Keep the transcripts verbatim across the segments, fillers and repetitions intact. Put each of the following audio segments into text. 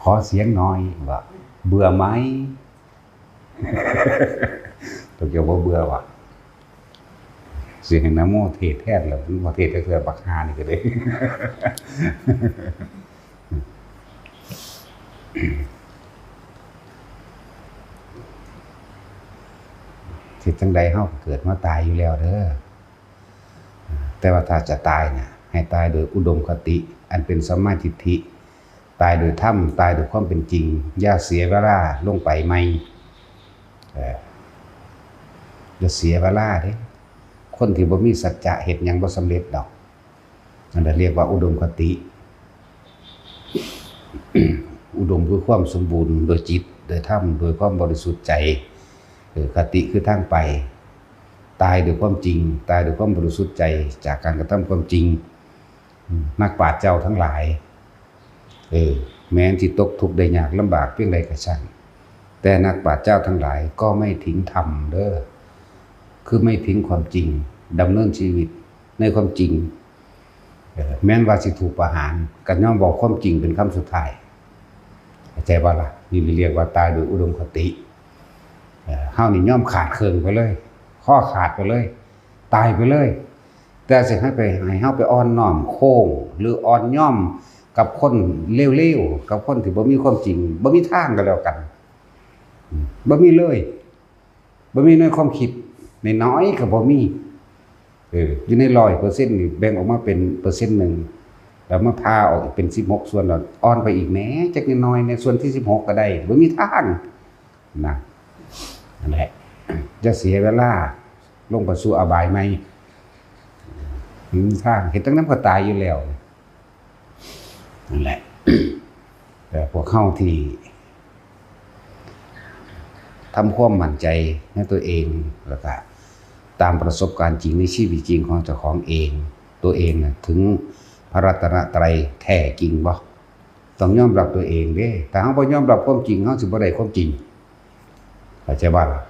ขอเสียงหน่อย ว่า เบื่อไหม ตัวเจ้าบ่เบื่อวะ สิให้นะโมเทศแทนแล้ว บ่เทศจักเทื่อ บักห่านี่ก็ได้ เฮ็ดจั่งใดเฮาก็เกิดมาตายอยู่แล้วเด้อ แต่ว่าถ้าจะตายเนี่ย ให้ตายโดยอุดมคติ อันเป็นสัมมาทิฏฐิ ตายโดยธรรม ตายโดยความเป็นจริง อย่าเสียเวลาลงไปใหม่ เออ อย่าเสียเวลาเด้ คนที่บ่มีสัจจะเฮ็ดหยังบ่สำเร็จดอก นั่นแหละเรียกว่าอุดมคติ อุดมคือความสมบูรณ์โดยจิต โดยธรรม โดยความบริสุทธิ์ใจ เออ คติคือทางไป ตายด้วยความจริง ตายด้วยความบริสุทธิ์ใจ จากการกระทำความจริง อืม นักปราชญ์เจ้าทั้งหลาย เออ แม้นสิตกทุกข์ได้ยากลำบากเพียงใดก็ช่าง แต่นักปราชญ์เจ้าทั้งหลายก็ไม่ทิ้งธรรมเด้อ คือไม่ทิ้งความจริง ดำเนินชีวิตในความจริง เออ แม้นว่าสิถูกประหาร ก็ยอมบอกความจริงเป็นคำสุดท้าย เข้าใจบ่ล่ะ นี่เรียกว่าตายโดยอุดมคติ เออ เฮานี่ยอมขาดเคิ่งไปเลย คอขาดไปเลย ตายไปเลย แต่สิให้ไป ให้เฮาไปอ่อนน้อมโค้ง หรืออ่อนยอมกับคนเลวๆ กับคนที่บ่มีความจริง บ่มีทางก็แล้วกัน อืม บ่มีเลย บ่มีในความคิด น้อยๆ ก็บ่มี เออ อยู่ในร้อยเปอร์เซ็นต์นี่ แบ่งออกมาเป็นเปอร์เซ็นต์หนึ่ง แล้วมาผ่าออกเป็นสิบหกส่วน แล้วอ่อนไปอีกแหน่ จักน้อยๆ ในส่วนที่สิบหกก็ได้ บ่มีทาง นะ นั่นแหละ อย่าเสียเวลา ลงไปสู่อบายใหม่ บ่มีทาง เฮ็ดจั่งใดมันก็ตายอยู่แล้ว นั่นแหละ แต่พวกเฮาที่ทำความมั่นใจในตัวเอง แล้วก็ตามประสบการณ์จริงในชีวิตจริงของเจ้าของเอง ตัวเองน่ะถึงพระรัตนตรัยแท้จริงบ่ ต้องยอมรับตัวเองเด้ ถ้าเฮาบ่ยอมรับความจริง เฮาสิบ่ได้ความจริง เข้าใจบ่ล่ะ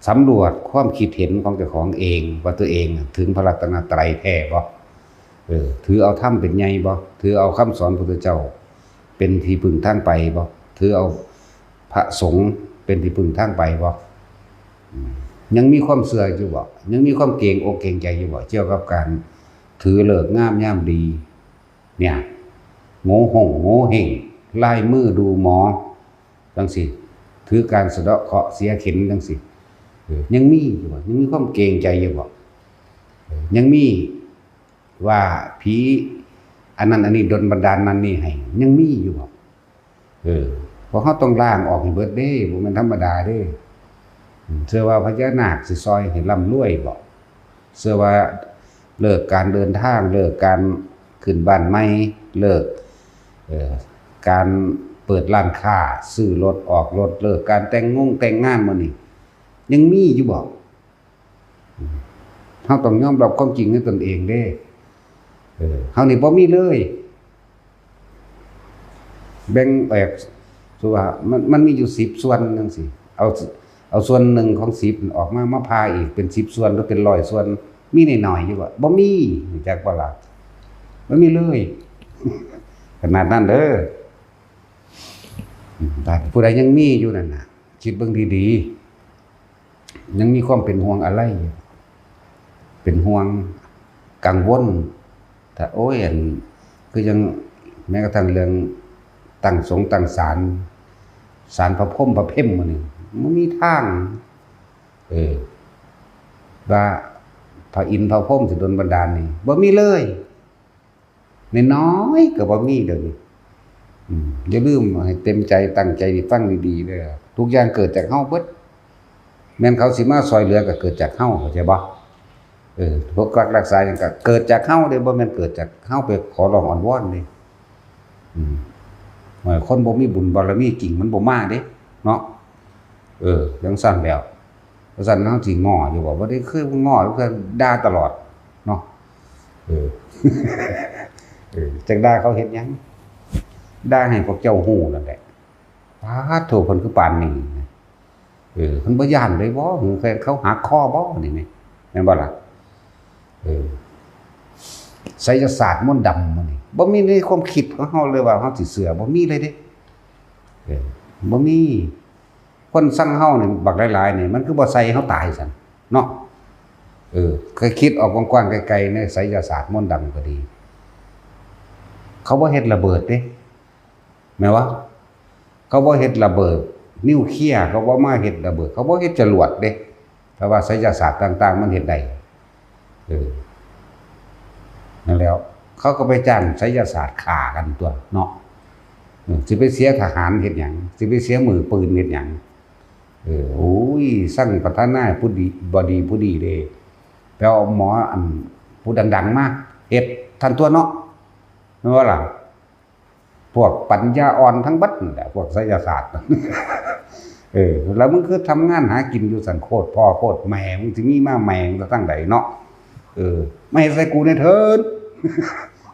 สำรวจความคิดเห็นของเจ้าของเอง ว่าตัวเองถึงพระรัตนตรัยแท้บ่ เออ ถือเอาธรรมเป็นใหญ่บ่ ถือเอาคำสอนพระพุทธเจ้าเป็นที่พึ่งทางไปบ่ ถือเอาพระสงฆ์เป็นที่พึ่งทางไปบ่ อืม ยังมีความเชื่ออยู่บ่ ยังมีความเกรงอกเกรงใจอยู่บ่ เกี่ยวกับการถือฤกษ์งามยามดี เนี่ย โงหงโงเห้ง ลายมือดูหมอ จั่งซี้ ถือการสะเดาะเคราะห์เสียเข็ญจั่งซี้ เออ ยังมีอยู่บ่ ยังมีความเกรงใจอยู่บ่ เออ ยังมีว่าผีอันนั้นอันนี้ดลบันดาลนั่นนี่ให้ ยังมีอยู่บ่ เออ พวกเฮาต้องล้างออกให้เบิดเด้ บ่แม่นธรรมดาเด้ อืม เชื่อว่าพญานาคสิซอยให้ร่ำรวยบ่ เชื่อว่าเลิกการเดินทาง เลิกการขึ้นบ้านใหม่ เลิก เอ่อ การเปิดร้านค้า ซื้อรถออกรถ เลิกการแต่งงงแต่งงานมื้อนี้ ยังมีอยู่บ่ เฮาต้องยอมรับความจริงในตนเองเด้ เออ เฮานี่บ่มีเลย แบ่งออก สมมุติว่ามัน มันมีอยู่สิบส่วนจั่งซี้ เอา เอาส่วนหนึ่งของสิบออกมา มาผ่าอีกเป็นสิบส่วนหรือเป็นร้อยส่วน มีน้อยๆอยู่บ่ บ่มี รู้จักบ่ล่ะ บ่มีเลย ขนาดนั้นเด้อ อืม แต่ผู้ใดยังมีอยู่นั่นน่ะ คิดเบิ่งดีๆ ยังมีความเป็นห่วงอาลัยอยู่ เป็นห่วง กังวล ถ้า โอ้ย อัน คือยัง แม้กระทั่งเรื่องตั้งสงตั้งศาล ศาลพระพรหมพระเพมมื้อนี้ บ่มีทาง เออ ว่าพระอินทร์พระพรหมสิดลบันดาลนี่ บ่มีเลย น้อยๆก็บ่มีเดี๋ยวนี้ อืม อย่าลืมให้เต็มใจตั้งใจฟังดีๆเด้อ ทุกอย่างเกิดจากเฮาเบิด แม่นเขาสิมาซอยเหลือก็เกิดจากเฮา เข้าใจบ่ เออ พวกรักรักษาหยังก็เกิดจากเฮาเด้ บ่แม่นเกิดจากเฮาไปขอร้องอ้อนวอนเด้ อืม ว่าคนบ่มีบุญบารมีจริงมันบ่มาเด้ เนาะ เออ จั่งซั้นแล้ว จั่งซั้นเฮาสิง้ออยู่บ่ บ่ได้เคยง้อ เคยด่าตลอด เนาะ เออ เออ จักด่าเขาเฮ็ดหยัง ด่าให้พวกเจ้าฮู้นั่นแหละ ปาดโธ่ เพิ่นคือปานนี้ เออ เพิ่นบ่ย้านเลยบ่ หรือเขาหักคอบ่ นี่แหม แม่นบ่ล่ะ เออ ไสยศาสตร์มนต์ดำมื้อนี้ บ่มีในความคิดของเฮาเลยว่าเฮาสิเชื่อ บ่มีเลยเด้ เออ บ่มี คนซังเฮานี่บักหลายๆนี่ มันคือบ่ใส่เฮาตายซั่นเนาะ เออ เคยคิดออกกว้างๆไกลๆ ในไสยศาสตร์มนต์ดำก็ดี เขาบ่เฮ็ดระเบิดเด้ แม่นบ่ เขาบ่เฮ็ดระเบิดนิวเคลียร์ เขาบ่มาเฮ็ดระเบิด เขาบ่เฮ็ดจรวดเด้ แต่ว่าไสยศาสตร์ต่างๆ มันเฮ็ดได้ เออ นั่นแหล้ว เขาก็ไปจ้างไสยศาสตร์ฆ่ากันตั๊วเนาะ เออ สิไปเสียทหารเฮ็ดหยัง สิไปเสียมือปืนเฮ็ดหยัง เออ โอ้ย ซังประธานาธิบดี บดีผู้ดีเด้ ไปเอาหมออันผู้ดังๆมาเฮ็ดทันตั๊วเนาะ แม่นบ่ล่ะ พวกปัญญาอ่อนทั้งเบิดนั่นแหละ พวกไสยศาสตร์ เออ แล้วมึงคือทำงานหากินอยู่ซั่น โคตรพ่อโคตรแม่ มึงสิมีมาแม่งซะทางใดเนาะ เออ มาเฮ็ดใส่กูแหน่เถิด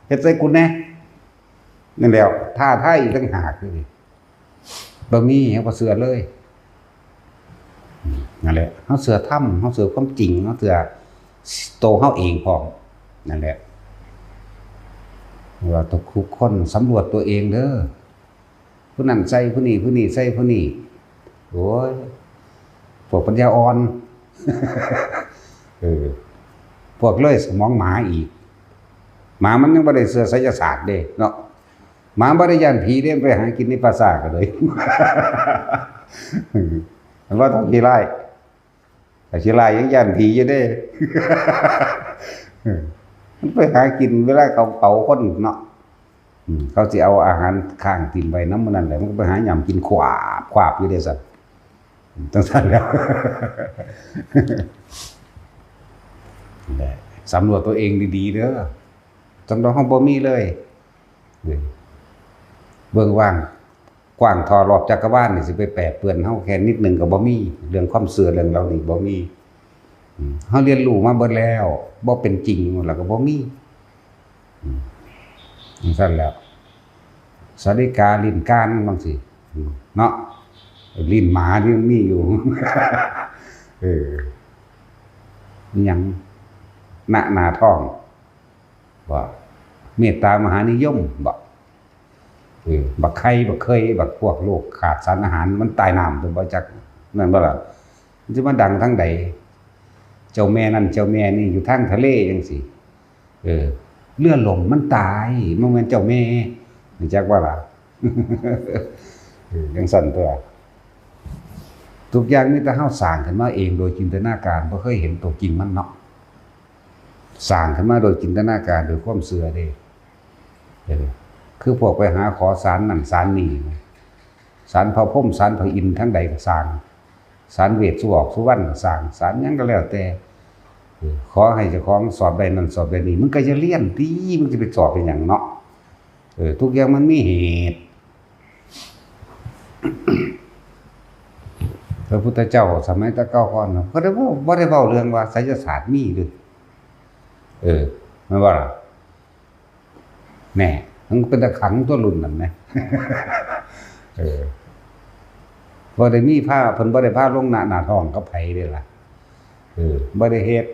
เฮ็ดใส่กูแหน่ นั่นแหล้ว ท้าทายอีกต่างหากอยู่นี่ บ่มี เฮาบ่เชื่อเลย อืม นั่นแหละ เฮาเชื่อธรรม เฮาเชื่อความจริง เฮาเชื่อโตเฮาเองพร้อม นั่นแหละ ว่าทุกคนสำรวจตัวเองเด้อ ผู้นั้นใส่ผู้นี้ ผู้นี้ใส่ผู้นี้ โอ้ย พวกปัญญาอ่อน เออ พวกเลยสมองหมาอีก หมามันยังบ่ได้เชื่อไสยศาสตร์เด้เนาะ หมาบ่ได้ย้านผีเด้ ไปหากินในป่าช้าก็เลย มันว่าต้องขี้ร้าย แต่ขี้ร้ายยังย้านผีอยู่เด้ มันไปหากินเวลาเขาเผาคนเนาะ อืม เขาสิเอาอาหารค้างถิ่มไว้นำมื้อนั้นแหละ มันก็ไปหาย่ำกินขวาบขวาบอยู่เด้ซั่น จั่งซั่นแหล้ว นั่นแหละ สำรวจตัวเองดีๆเด้อ สำรวจเฮาบ่มีเลย เบิ่งว่างกว้างท่อรอบจักรวาลนี่ สิไปแปดเปื้อนเฮาแค่นิดหนึ่งก็บ่มี เรื่องความเชื่อเรื่องเหล่านี้บ่มี อืม เฮาเรียนรู้มาเบิดแล้ว บ่เป็นจริงแล้วก็บ่มี อืม จั่งซั่นแหล้ว สาลิกาลิ้นกานบางสิ อืม เนาะ ลิ้นหมาที่มันมีอยู่ เออ อิหยัง ณ หน้าท้อง บ่ เมตตามหานิยม บ่ เออ บักไข่ บักเคย บักพวกโรคขาดสารอาหาร มันตายน้ำ เพิ่นบ่จัก นั่นบ่ล่ะ มันสิมาดังทางใด เจ้าแม่นั่นเจ้าแม่นี่อยู่ทางทะเลจั่งซี้ เออ เรือล่มมันตาย บ่แม่นเจ้าแม่ รู้จักบ่ล่ะ เออ จั่งซั่นตั๊ว ทุกอย่างมีแต่เฮาสร้างขึ้นมาเองโดยจินตนาการ บ่เคยเห็นตัวจริงมันเนาะ สร้างขึ้นมาโดยจินตนาการ โดยความเชื่อเด้ เออ คือพวกไปหาขอศาลนั่นศาลนี่ ศาลพระพรหม ศาลพระอินทร์ทางใดก็ซ่าง ศาลเวสสุออกสุวรรณก็ซ่าง ศาลหยังก็แล้วแต่ เออ ขอให้เจ้าของสอบได้นั่นสอบได้นี่ มึงก็อย่าเรียนติ มึงสิไปสอบเป็นหยังเนาะ เออ ทุกอย่างมันมีเหตุ พระพุทธเจ้าสมัยแตะเก่าก่อนน่ะ ก็ได้บ่ บ่ได้เว้าเรื่องว่าไสยศาสตร์มีเด้อ เออ แม่นบ่ล่ะ แหน่ มันเป็นตาขังตั๊วรุ่นนั้นแหม เออ บ่ได้มีพา เพิ่นบ่ได้พาลงหน้า หน้าท้องกับไผเด้ล่ะ เออ บ่ได้เฮ็ด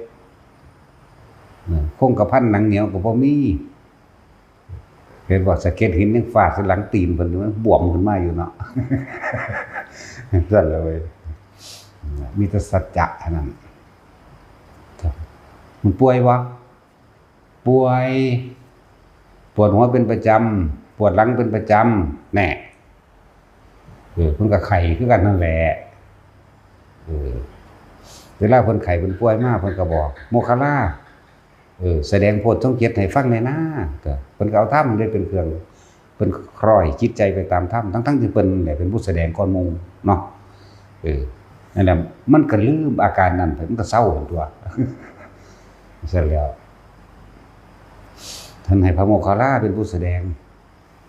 เออ คงกระพันหนังเหนียวก็บ่มี เห็นบ่ สะเก็ดหินยังฟาดใส่หลังตีนเพิ่นอยู่ มันบวมขึ้นมาอยู่เนาะ ซั่นแหละเว้ย มีแต่สัจจะเท่านั้น มันป่วยบ่ ป่วย ปวดหัวเป็นประจำ ปวดหลังเป็นประจำ แน่ เออ เพิ่นก็ไข้คือกันนั่นแหละ เออ เวลาเพิ่นไข้เพิ่นป่วยมา เพิ่นก็บอก โมคคัลลา เออ แสดงโพชฌงค์เจ็ดให้ฟังแหน่นา ก็เพิ่นก็เอาธรรมนี่เป็นเครื่อง เพิ่นคล้อยจิตใจไปตามธรรม ทั้งๆที่เพิ่นแหละเป็นผู้แสดงก่อนหมู่เนาะ เออ นั่นแหละ มันก็ลืมอาการนั้นไป มันก็เซาตั๊ว ซั่นแหล้ว ท่านให้พระโมคคัลลาเป็นผู้แสดง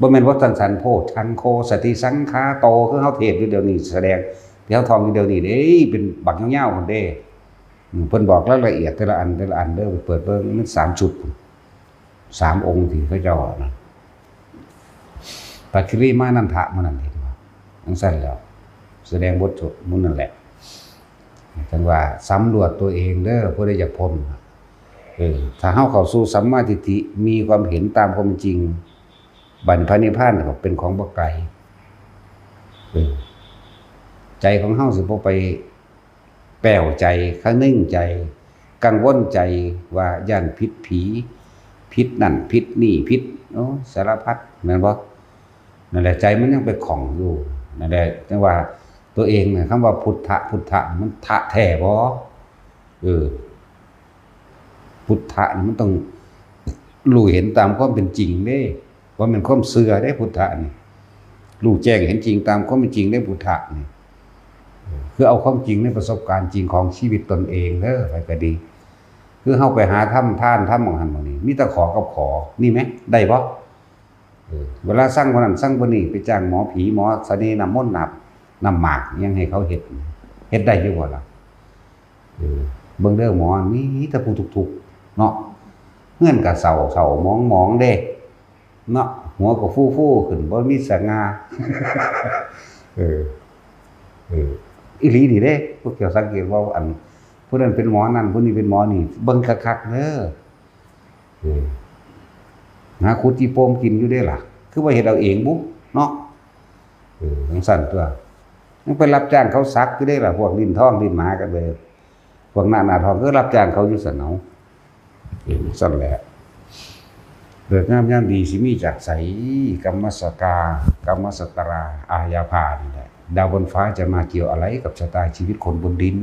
บ่แม่นว่าท่านสันโพชฌังโค สติสังขาโต คือเฮาเทศน์อยู่เดี๋ยวนี้ แสดงที่เฮาท่องอยู่เดี๋ยวนี้เด้ เป็นบักยาวๆพุ้นเด้ อืม เพิ่นบอกรายละเอียดแต่ละอัน แต่ละอันเด้อ ไปเปิดเบิ่ง มันสามชุดพุ้น สามองค์ที่เขาเจ้านั่น พระคิริมานันทะมื้อนั้นเห็นบ่ จั่งซั่นแหล้ว แสดงบทสวดมนต์นั่นแหละ จั่งว่าสำรวจตัวเองเด้อ ผู้ใดอยากพ้น เออ ถ้าเฮาเข้าสู่สัมมาทิฏฐิ มีความเห็นตามความจริง บัดนี้พระนิพพานก็เป็นของบ่ไกล ใจของเฮาสิบ่ไปแปวใจ คะนึงใจ กังวลใจว่าย้านผิดผี ผิดนั่นผิดนี่ ผิด โอ้ สารพัด แม่นบ่? นั่นแหละ ใจมันยังไปข้องอยู่ นั่นแหละ จั่งว่าตัวเองน่ะ คำว่าพุทธะ พุทธะ มันทะแท้บ่? เออ พุทธะนี่มันต้องรู้เห็นตามความเป็นจริงเด้ บ่แม่นความเชื่อเด้ พุทธะนี่ รู้แจ้งเห็นจริงตามความเป็นจริงเด้ พุทธะนี่ คือเอาความจริงในประสบการณ์จริงของชีวิตตนเองเด้อ ไผก็ดี คือเฮาไปหาทำทานทำหม่องหั่นหม่องนี้ มีแต่ขอกับขอ นี่แหม ได้บ่? เออ เวลาสั่งคนนั้นสั่งคนนี้ ไปจ้างหมอผี หมอเสน่ห์ น้ำมนต์ น้ำ น้ำหมาก อิหยังให้เขาเฮ็ด เฮ็ดได้อยู่บ่ล่ะ? เออ เบิ่งเด้อหมอ มีแต่ผู้ทุกข์ๆ เนาะ เฮือนก็เศร้าๆ หมองๆ เด้ เนาะ หัวก็ฟูๆ ขึ้น บ่มีสง่า เออ เออ อีหลีนี่เด้ พวกเจ้าสังเกตบ่ อัน ผู้นั้นเป็นหมอนั่น ผู้นี้เป็นหมอนี่ เบิ่งคักๆ เด้อ เออ หาขุดขี้โปมกินอยู่เด้ล่ะ คือว่าเฮ็ดเอาเองบุ เนาะ เออ จั่งซั้นตั๊ว ยังไปรับจ้างเขาสักอยู่เด้ล่ะ พวกลิ้นทองลิ้นหมากันเลย พวกหน้าหน้าทองก็รับจ้างเขาอยู่ซั่นเอา เออ จั่งซั้นแหละ ฤกษ์งามยามดีสิมีจากไส กรรมสกา กรรมสตรา อาญาพานี่แหละ ดาวบนฟ้าจะมาเกี่ยวอะไรกับชะตาชีวิตคนบนดิน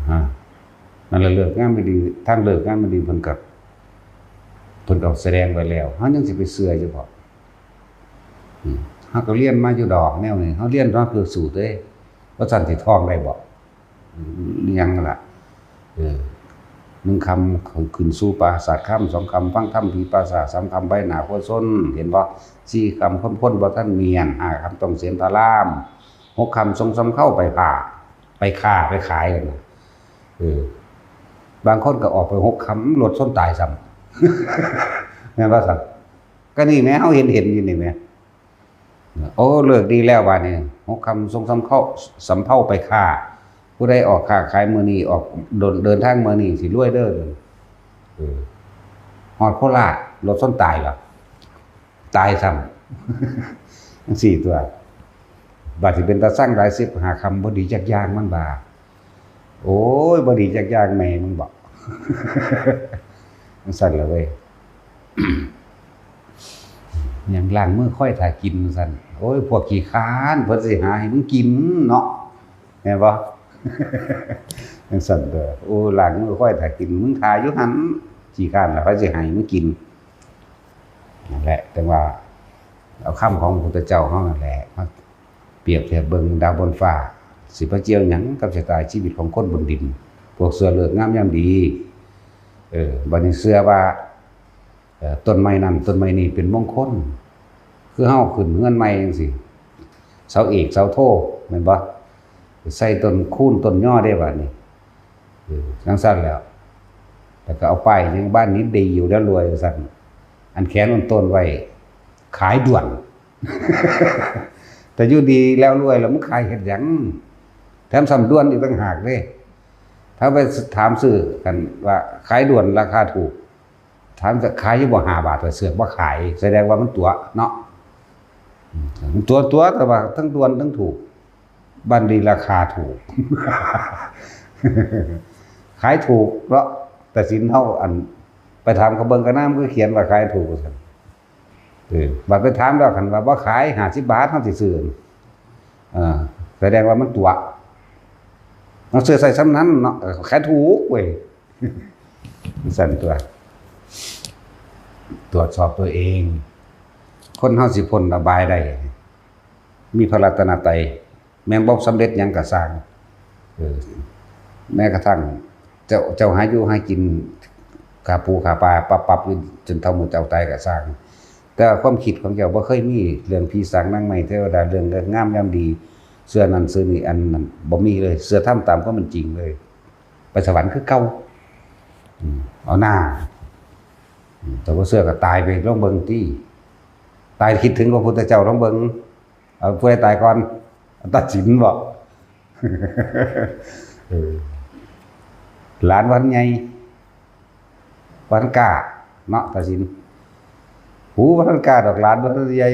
อ่า นั่นแหละ ฤกษ์งามยามดี ทางฤกษ์งามยามดีเพิ่นก็ เพิ่นก็แสดงไว้แล้ว เฮายังสิไปเชื่ออยู่บ่? อืม เฮาก็เรียนมาอยู่ดอกแนวนี้ เฮาเรียนมาเพื่อสู้เด้ ว่าซั่นสิท่องได้บ่? อืม อิหยังล่ะ เออ หนึ่งค่ำขึ้นสู่ปราสาทคำ สองค่ำฟังธรรมที่ปราสาท สามค่ำใบหน้าโคชน เห็นบ่? สี่ค่ำคนคนบ่ทันเมียน ห้าค่ำต้องเสียนพระราม หกค่ำส่งสำเภาไปผ่า ไปค้าไปขายกันน่ะ เออ บางคนก็ออกไปหกค่ำรถชนตายซ้ำ แม่นบ่ซั่น? ก็นี่แหม เฮาเห็นเห็นอยู่นี่แหม โอ้ ฤกษ์ดีแล้วบาดนี้ หกค่ำส่งสำเภา สำเภาไปค้า ผู้ใดออกค้าขายมื้อนี้ ออกเดิน เดินทางมื้อนี้สิรวยเด้อ เออ ฮอดโคราชรถชนตายเหรอ? ตายซ้ำ จั่งซี้ตั๊ว บาดสิเป็นตาซังหลาย สิบห้าค่ำบ่ดีจักอย่างมันว่า โอ้ย บ่ดีจักอย่างแม่มึงบอก จั่งซั้นล่ะเว้ย หยังล้างมือคอยถ่ากินจั่งซั้น โอ้ย พวกขี้คร้าน เพิ่นสิหาให้มึงกินเนาะ แม่นบ่? จั่งซั้นเด้อ โอ้ ล้างมือคอยถ่ากิน มึงถ่าอยู่หั่น ขี้คร้านล่ะ ไผสิให้มึงกิน นั่นแหละ แต่ว่าเอาคำของพระพุทธเจ้าเฮานั่นแหละ มาเปรียบเทียบเบิ่งดาวบนฟ้า สิไปเกี่ยวหยังกับชะตาชีวิตของคนบนดิน พวกเชื่อฤกษ์งามยามดี เออ บัดนี้เชื่อว่า เอ่อ ต้นไม้นั่นต้นไม้นี่เป็นมงคล คือเฮาขึ้นเฮือนใหม่จั่งซี้ เสาเอกเสาโท แม่นบ่? ใส่ต้นคูนต้นยอเด้บัดนี้ เออ จั่งซั้นแล้ว แล้วก็เอาป้ายหยัง บ้านนี้ดีอยู่แล้วรวย ว่าซั่น อันแขวนบนต้นไว้ ขายด่วน แต่อยู่ดีแล้วรวยแล้วมึงขายเฮ็ดหยัง? แถมซ้ำด่วนอีกต่างหากเด้ ถ้าไปถามซื้อกันว่าขายด่วนราคาถูก ถามจะขายอยู่บ่ ห้าบาท ก็เสือกบ่ขาย แสดงว่ามันตั๋วเนาะ อืม ตั๋ว ตั๋ว แต่ว่าทั้งด่วนทั้งถูก บ้านดีราคาถูก ขายถูกเนาะ แต่สินเฮาอัน ไปถามเขาเบิ่งก็นำ คือเขียนว่าขายถูกว่าซั่น เออ บัดไปถามแล้วคันว่าบ่ขาย ห้าสิบบาท เฮาสิซื้อ เออ แสดงว่ามันตั๋ว เฮาซื้อใส่ส่ำนั้นเนาะ เออ ขายถูกเว้ย ซั่นตั๊ว ตรวจสอบตัวเอง คนเฮาสิพ้นอบายได้ มีพระรัตนตรัย แม้นบ่สำเร็จหยังก็ซ่าง เออ แม้กระทั่งเจ้า เจ้าหาอยู่หากิน ฆ่าปูฆ่าปลา ปับๆ อยู่จนเฒ่ามื้อเจ้าตายก็ซ่าง แต่ว่าความคิดของเจ้าบ่เคยมีเรื่องผีสางนางไม้เทวดา เรื่องฤกษ์งามยามดี เชื่อนั่นเชื่อนี่ อันนั้นบ่มีเลย เชื่อธรรมตามความเป็นจริงเลย ไปสวรรค์คือเก่า อืม เอาหน้า อืม แต่บ่เชื่อก็ตายไปลองเบิ่งติ ตายคิดถึงพระพุทธเจ้าลองเบิ่ง เอาผู้ใดตายก่อน ตัดสินบ่ เออ หลานวันใหญ่ วันกล้าเนาะ ตัดสิน หูบ่ทันกล้าดอก หลานบ่ทันใหญ่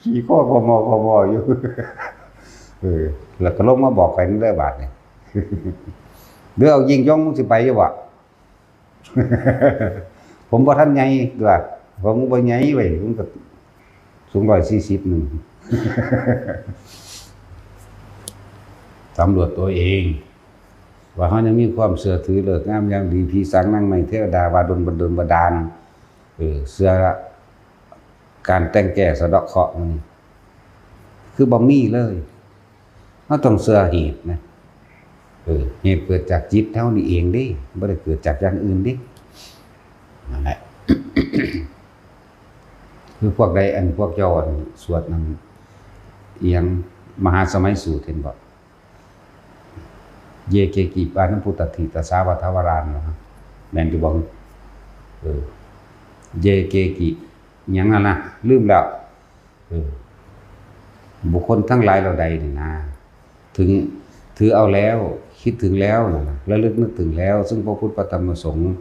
ขี้คอกมอกมออยู่ เออ แล้วก็ลงมาบอกข่อยนำเด้อบาดนี้ หรือเอายิ่งยง มึงสิไปอยู่บ่ ผมบ่ทันใหญ่ตั๊ว ผมบ่ใหญ่เว้ย ผมก็สูงร้อยสี่สิบหนึ่ง สำรวจตัวเอง ว่าเฮายังมีความเชื่อถือเลิกงามยามดี ผีสางนางไม้เทวดาว่าดลบันดลบันดาล เออ เชื่อการแต่งแก้สะเดาะเคราะห์มัน คือบ่มีเลย เฮาต้องเชื่อเหตุนะ เออ เหตุเกิดจากจิตเฮานี่เองเด้ บ่ได้เกิดจากอย่างอื่นเด้ นั่นแหละ คือพวกใด อันพวกเจ้า อันสวดนั่น อิหยัง มหาสมัยสูตรเห็นบ่ เยเกกิปาณพุตตัตถิ ตสาวัฏฐาวารา แม่นอยู่บ่ เออ เยเกกิ หยังนั่นนะ ลืมแล้ว เออ บุคคลทั้งหลายเหล่าใดนี่นะ ถึง ถือเอาแล้ว คิดถึงแล้วนะ ระลึกนึกถึงแล้ว ซึ่งพระพุทธพระธรรมพระสงฆ์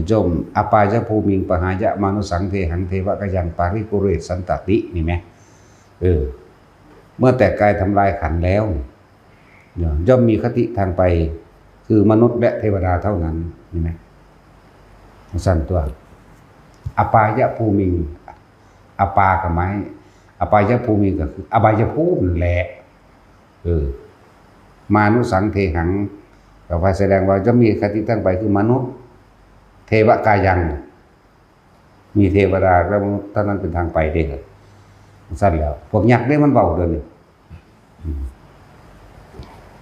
ย่อม อปายภูมิง ปหายมานุสสังเทหัง เทวะกายัง ปาริปุเรสสันตติ นี่ไหม เออ เมื่อแตกกายทำลายขันธ์แล้ว เนี่ย ย่อมมีคติทางไป คือมนุษย์และเทวดาเท่านั้น นี่ไหม สั้นตัว อปายภูมิง อปากับไม้ อปายภูมิงก็คืออบายภูมินั่นแหละ เออ มานุสสังเทหัง ก็ว่าแสดงว่าจะมีคติทางไปคือมนุษย์ เทวะกายัง มีเทวดาและมนุษย์เท่านั้นเป็นทางไปเด้อ สั้นแล้ว พวกยักษ์เด้มันเว้าเดี๋ยวนี้ อืม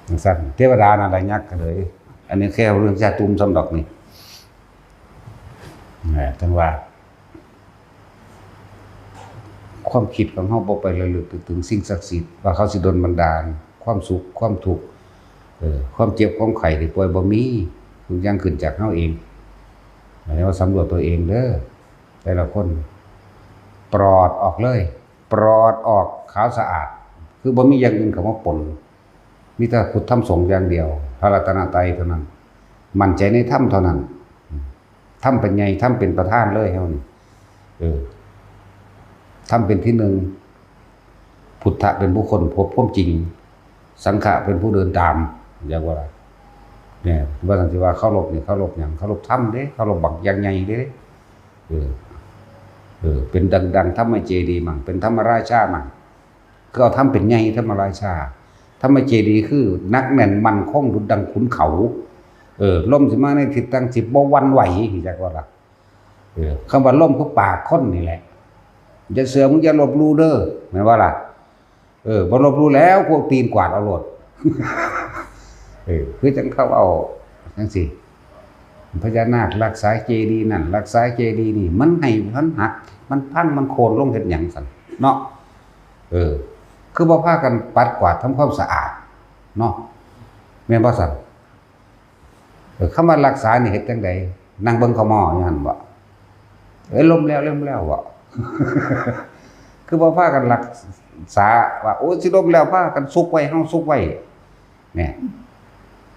จั่งซั้น เทวดานั่นล่ะยักษ์ก็เลย อันนี้แค่เรื่องชาตุมสำดอกนี่ แหม จั่งว่า ความคิดของเฮาบ่ไประลึกถึงสิ่งศักดิ์สิทธิ์ ว่าเขาสิดลบันดาล ความสุข ความทุกข์ เออ ความเจ็บ ความไข้ที่ป่วยบ่มี ทุกอย่างขึ้นจากเฮาเอง อันนี้ว่าสำรวจตัวเองเด้อ แต่ละคน ปลอดออกเลย ปลอดออก ขาวสะอาด คือบ่มีอย่างอื่นเข้ามาปน มีแต่พุทธธรรมสงฆ์อย่างเดียว พระรัตนตรัยเท่านั้น มั่นใจในธรรมเท่านั้น ธรรมเป็นใหญ่ ธรรมเป็นประธานเลยเฮานี่ เออ ธรรมเป็นที่หนึ่ง พุทธะเป็นผู้ค้นพบความจริง สังฆะเป็นผู้เดินตาม เรียกว่าอะไร เนี่ย ว่าซั่นสิว่าเคารพนี่ เคารพหยัง เคารพธรรมเด้ เคารพบักอย่างใหญ่เด้ เออ เออ เป็นดังๆ ธรรมเจดีย์มั่ง เป็นธรรมราชามั่ง คือเอาธรรมเป็นใหญ่ ธรรมราชา ธรรมเจดีย์คือหนักแน่นมั่นคงดุจดังขุนเขา เออ ลมสิมาในทิศทางสิบ่หวั่นไหว จักว่าล่ะ เออ คำว่าลมคือปากคนนี่แหละ อย่าเชื่อ มึงอย่าลบหลู่เด้อ แม่นบ่ล่ะ เออ บ่ลบหลู่แล้ว พวกตีนกวาดเอาโลด เออ คือจั่งเขาเอาจั่งซี้ พญานาครักษาเจดีย์นั่น รักษาเจดีย์นี่ มันให้ มันหัก มันพัง มันโค่นลงเฮ็ดหยังซั่น เนาะ เออ คือบ่พากันปัดกวาดทำความสะอาด เนาะ แม่นบ่ซั่น เออ คำว่ารักษานี่เฮ็ดจั่งใด นั่งเบิ่งเขาหม้ออยู่หั่นบ่ เอ้ย ล้มแล้ว ล้มแล้วบ่ คือบ่พากันรักษาว่า โอ้ย สิล้มแล้ว พากันซุกไว้ เฮาซุกไว้ เนี่ย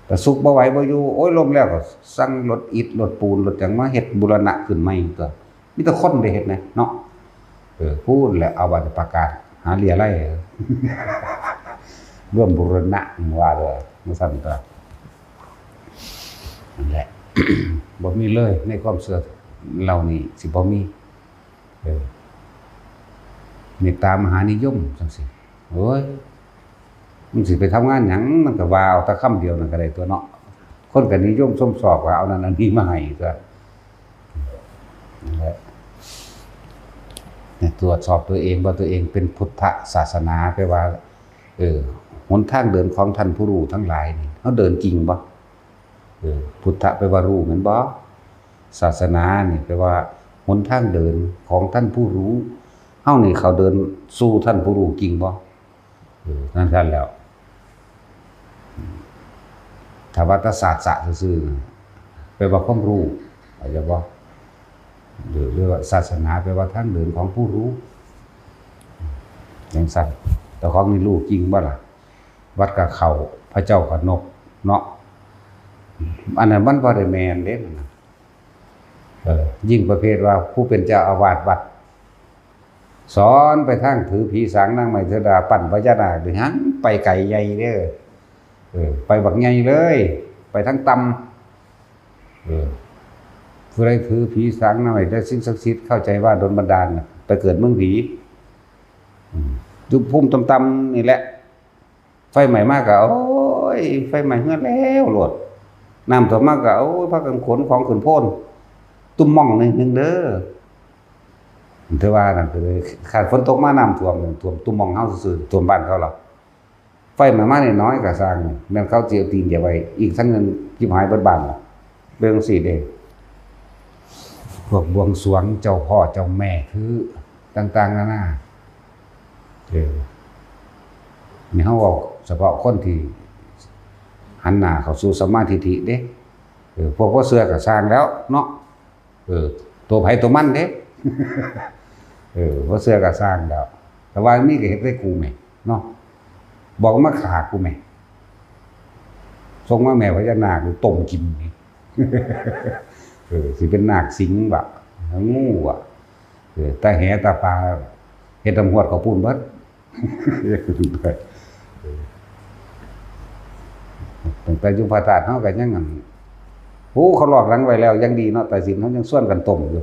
แต่ซุกบ่ไหวบ่อยู่ โอ้ย ล้มแล้วก็สั่งรถอิฐ รถปูน รถหยังมาเฮ็ดบูรณะขึ้นใหม่ตั๊ว มีแต่คนได้เฮ็ดนะ เนาะ เออ พู้นแหละ เอาบัตรประกาศหาเลี้ยไล่ ร่วมบูรณะว่าเลย จั่งซั้นตั๊ว นั่นแหละ บ่มีเลย ในความเชื่อเหล่านี้สิบ่มี เออ เมตตามหานิยมจั่งซี้ โอ้ย มันสิไปทำงานหยัง มันก็ว่าเอาแต่คำเดียวนั่นก็ได้ตั๊วเนาะ คนก็นิยมชมชอบว่าเอานั่นอันนี้มาให้ตั๊ว นั่นแหละ เนี่ย ตรวจสอบตัวเองว่าตัวเองเป็นพุทธศาสนา แปลว่า เออ หนทางเดินของท่านผู้รู้ทั้งหลายนี่ เฮาเดินจริงบ่ เออ พุทธะแปลว่ารู้แม่นบ่ ศาสนานี่แปลว่าหนทางเดินของท่านผู้รู้ เฮานี่เข้าเดินสู่ท่านผู้รู้จริงบ่ เออ นั่นซั่นแล้ว ถ้าว่าแต่ศาสตร์ซื่อๆ แปลว่าความรู้ เข้าใจบ่ หรือ หรือว่าศาสนาแปลว่าทางเดินของผู้รู้ จั่งซั้น แต่ของนี่รู้จริงบ่ล่ะ วัดก็เข้า พระเจ้าก็นบ เนาะ อันนั้นมันบ่ได้แม่นเด้ นั่นน่ะ เออ ยิ่งประเภทว่าผู้เป็นเจ้าอาวาสวัด สอนไปทางถือผีสางนางไม้เทวดา ปั้นพญานาคนี่ หังไปไกลใหญ่เด้อ เออ ไปบักใหญ่เลย ไปทางต่ำ เออ ผู้ใดถือผีสางนางไม้และสิ่งศักดิ์สิทธิ์ เข้าใจว่าดลบันดาลน่ะ ไปเกิดเมืองผี อืม อยู่ภูมิต่ำๆนี่แหละ ไฟไหม้มาก็ โอ้ย ไฟไหม้เฮือนแล้วโลด น้ำท่วมมาก็ โอ้ย พากันขนของขึ้นโพน ตุ้มม่องหน่อยหนึ่งเด้อ ถือว่านั่นคือ คันฝนตกมาน้ำท่วม ท่วมตุ้มม่องเฮาซื่อๆ ท่วมบ้านเขาหรอก ไฟไหม้มาน้อยๆก็ซ่าง แม่นเขาสิเอาตีนเหยียบไว้ อีกทั้งหนึ่ง จิบหายเบิดบ้านล่ะ เบิ่งซี้เด้ พวกบวงสรวงเจ้าพ่อเจ้าแม่คือต่างๆนานา เออ นี่เฮาเว้าเฉพาะคนที่หันหน้าเข้าสู่สัมมาทิฏฐิเด้ เออ พวกบ่เชื่อก็ซ่างแล้วเนาะ เออ ตัวไผตัวมันเด้ เออ บ่เชื่อก็ซ่างแล้ว แต่ว่ามีก็เฮ็ดให้กูแหมเนาะ บอกมาฆ่ากูแหม ส่งมาแม่พญานาคกูต้มกินนี่ เออ สิเป็นนาคสิงห์บ่ งูบ่ เออ ตาแหตาปลา เฮ็ดน้ำฮวดเขาปูนเบิด ตั้งแต่อยู่พระธาตุเฮาก็ยังอัน โอ้ เขาลอกหลังไว้แล้วยังดีเนาะ ตาสินเฮายังชวนกันต้มอยู่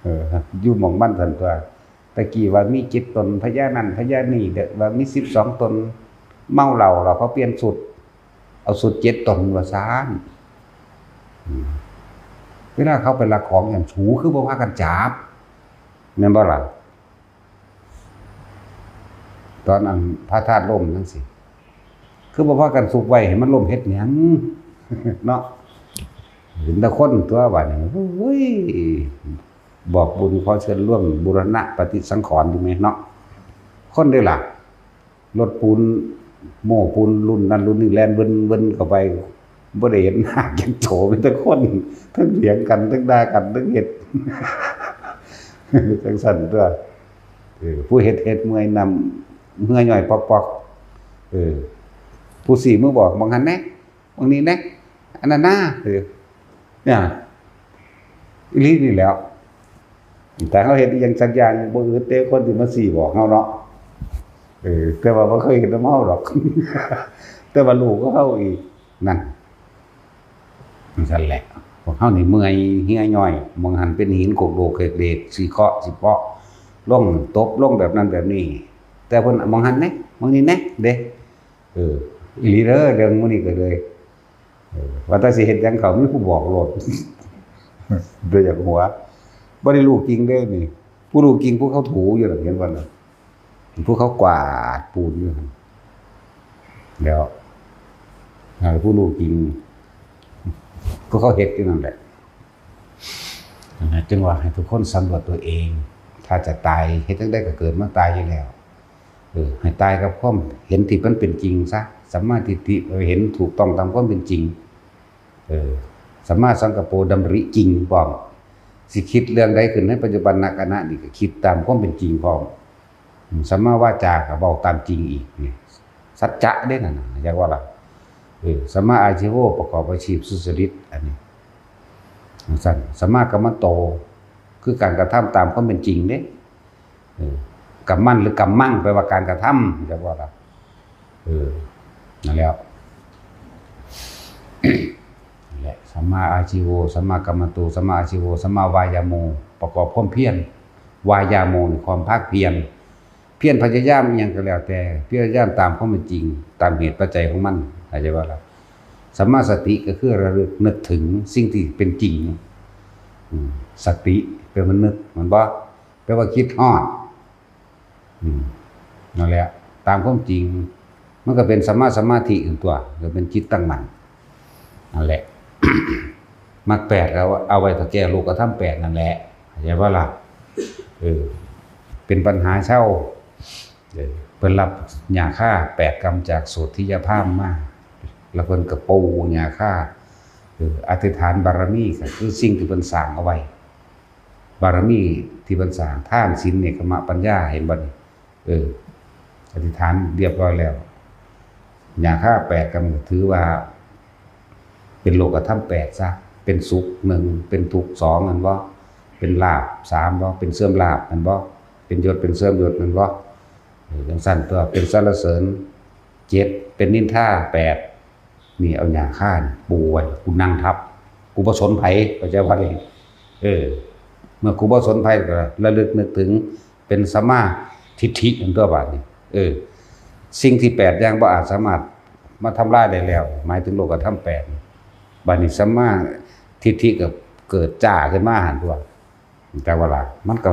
เออ อยู่หม่องมันซั่นตัว ตะกี้ว่ามีเจ็ดตน พญานั่นพญานี่ เด้อ ว่ามีสิบสองตน เมาเหล้าแล้วเขาเปลี่ยนสูตร เอาสูตรเจ็ดตนว่าซั่น อืม เวลาเขาไปลักของอย่างสูคือบ่พากันจับ แม่นบ่ล่ะ ตอนอันพระธาตุล่มจังซี้ คือบ่พากันซุกไว้ให้มันล่มเฮ็ดหยัง เนาะ เห็นแต่คนตัวบัดนี้ โอ้ย บอกบุญขอเชิญร่วมบูรณะปฏิสังขรณ์อยู่แหมเนาะ คนเด้อล่ะ รถปูน โม้ปูนรุ่นนั้นรุ่นนี้แล่นเวินๆเข้าไป บ่ได้เห็นนาคจักโต มีแต่คน ทั้งเถียงกัน ทั้งด่ากัน ทั้งเฮ็ด จังซั่นตัว เออ ผู้เฮ็ดเฮ็ดเมื่อยน้ำเหงื่อย่อยปอกๆ เออ ผู้ซี้มือบอก "หม่องหั้นแหน่ หม่องนี้แหน่ อันนั้นนา" เออ เนี่ย อีหลีนี่แหล้ว แต่เฮาเฮ็ดอีหยังสักอย่างบ่อึดเด้ คนสิมาซี้บอกเฮาเนาะ เออ แต่ว่าบ่เคยเฮ็ดนำเฮาดอก แต่ว่าลูกของเฮาอีก นั่น จั่งซั้นแหละ พวกเฮานี่เมื่อยเหี่ยย่อย หม่องหั้นเป็นหินโขกโดกเขกเดก สิเคาะสิเปาะ ลงตบลงแบบนั้นแบบนี้ แต่เพิ่น "หม่องหั้นแหน่ หม่องนี้แหน่" เด้ เออ อีหลีเด้อ เรื่องหมู่นี้ก็เลย เออ ว่าแต่สิเฮ็ดหยังเขามีผู้บอกโลด บ่อยากหัว บ่ได้รู้จริงเด้นี่ ผู้รู้จริงผู้เขาถูอยู่น่ะ เห็นบ่น่ะ ผู้เขากวาดปูนอยู่หั่น แล้ว อ่า ผู้รู้จริง ผู้เขาเฮ็ดอยู่นั่นแหละ นะ จึงว่าให้ทุกคนสำรวจตัวเอง ถ้าจะตาย เฮ็ดจั่งใดก็เกิดมาตายอยู่แล้ว เออ ให้ตายกับความเห็นที่มันเป็นจริงซะ สัมมาทิฏฐิ เห็นถูกต้องตามความเป็นจริง เออ สัมมาสังกัปโป ดำริจริงพร้อม สิคิดเรื่องใดขึ้นในปัจจุบันขณะนี้ก็คิดตามความเป็นจริงพร้อม อืม สัมมาวาจาก็เว้าตามจริงอีกนี่ สัจจะเด้นั่นน่ะ อยากว่าล่ะ เออ สัมมาอาชีโว ประกอบอาชีพสุจริต อันนี้ จั่งซั้น สัมมากัมมันโต คือการกระทำตามความเป็นจริงเด้ เออ กัมมันหรือกัมมัง แปลว่าการกระทำ อยากว่าล่ะ เออ นั่นแหละ นั่นแหละ สัมมาอาชีโว สัมมากัมมันโต สัมมาอาชีโว สัมมาวายาโม ประกอบความเพียร วายาโมนี่ความภาคเพียร เพียรพยายามอิหยังก็แล้วแต่ พยายามตามความเป็นจริง ตามเหตุปัจจัยของมัน เข้าใจบ่ล่ะ สัมมาสติก็คือระลึกนึกถึงสิ่งที่เป็นจริง อืม สติแปลว่านึก แม่นบ่ แปลว่าคิดฮอด อืม นั่นแหละ ตามความจริง มันก็เป็นสัมมาสมาธินั่นตัว ก็เป็นจิตตั้งมั่น นั่นแหละ มรรคแปดก็เอาไว้ถ้าแก้โลกธรรมแปดนั่นแหละ เข้าใจบ่ล่ะ เออ เป็นปัญหาเซา เออ เพิ่นรับหญ้าคาแปดกำจากโสธิยพราหมณ์มา แล้วเพิ่นก็ปูหญ้าคา เออ อธิษฐานบารมีก็คือสิ่งที่เพิ่นสร้างเอาไว้ บารมีที่เพิ่นสร้าง ทาน ศีล เนกขัมมะ ปัญญา เห็นบ่นี่ เออ อธิษฐานเรียบร้อยแล้ว หญ้าคาแปดกำก็ถือว่า เป็นโลกธรรมแปดซะ เป็นสุขหนึ่ง เป็นทุกข์สอง แม่นบ่ เป็นลาภ สามบ่ เป็นเสื่อมลาภ แม่นบ่ เป็นยศ เป็นเสื่อมยศ แม่นบ่ เออ จั่งซั้นตั๊ว เป็นสรรเสริญ เจ็ด เป็นนินทา แปด นี่เอาหญ้าคานี่ปูไว้ กูนั่งทับ กูบ่สนไผ เข้าใจบ่นี่ เออ เมื่อกูบ่สนไผก็ระลึกนึกถึง เป็นสัมมาทิฏฐินั่นตั๊วบาดนี้ เออ สิ่งที่แปดอย่างบ่อาจสามารถมาทำลายได้แล้ว หมายถึงโลกธรรมแปด บาดนี้สัมมาทิฏฐิก็เกิดจ้าขึ้นมาหั้นตั๊ว แต่ว่าล่ะ มันก็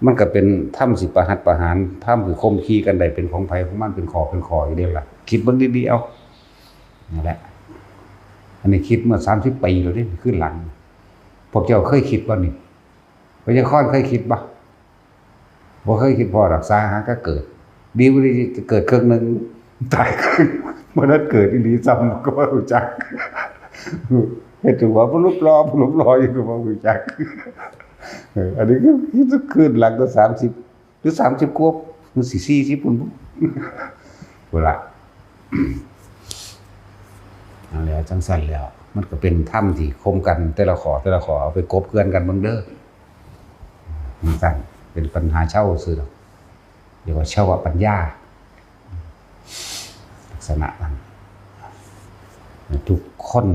มันก็เป็นธรรมสิประหัตประหาร ธรรมสิข่มขีกันได้ เป็นของไผของมัน เป็นข้อเป็นข้ออยู่เด้ล่ะ คิดเบิ่งดีๆ เอา นั่นแหละ อันนี้คิดเมื่อสามสิบปีแล้วเด้ คืนหลัง พวกเจ้าเคยคิดบ่นี่ พญาคอนเคยคิดบ่ บ่เคยคิดพ้อดอก สาหาก็เกิด ดีบ่ดีจะเกิดครึ่งหนึ่ง ตายครึ่ง บ่ทันเกิดอีหลีซ้ำก็บ่รู้จัก เฮ็ดตัวผู้รูปหล่อ ผู้รูปหล่ออยู่ก็บ่รู้จัก เออ อันนี้ก็คือคืนหลังก็สามสิบ หรือสามสิบกว่า มันสิสี่สิบพุ้นบ่ พุ้นละ นั่นแหละ จั่งซั้นแล้ว มันก็เป็นธรรมที่ข่มกัน แต่ละข้อ แต่ละข้อ เอาไปกบเกลื่อนกันเบิ่งเด้อ จั่งซั้น เป็นปัญหาเชาซื่อดอก เรียกว่าเชาวปัญญา ลักษณะนั้น ทุกคน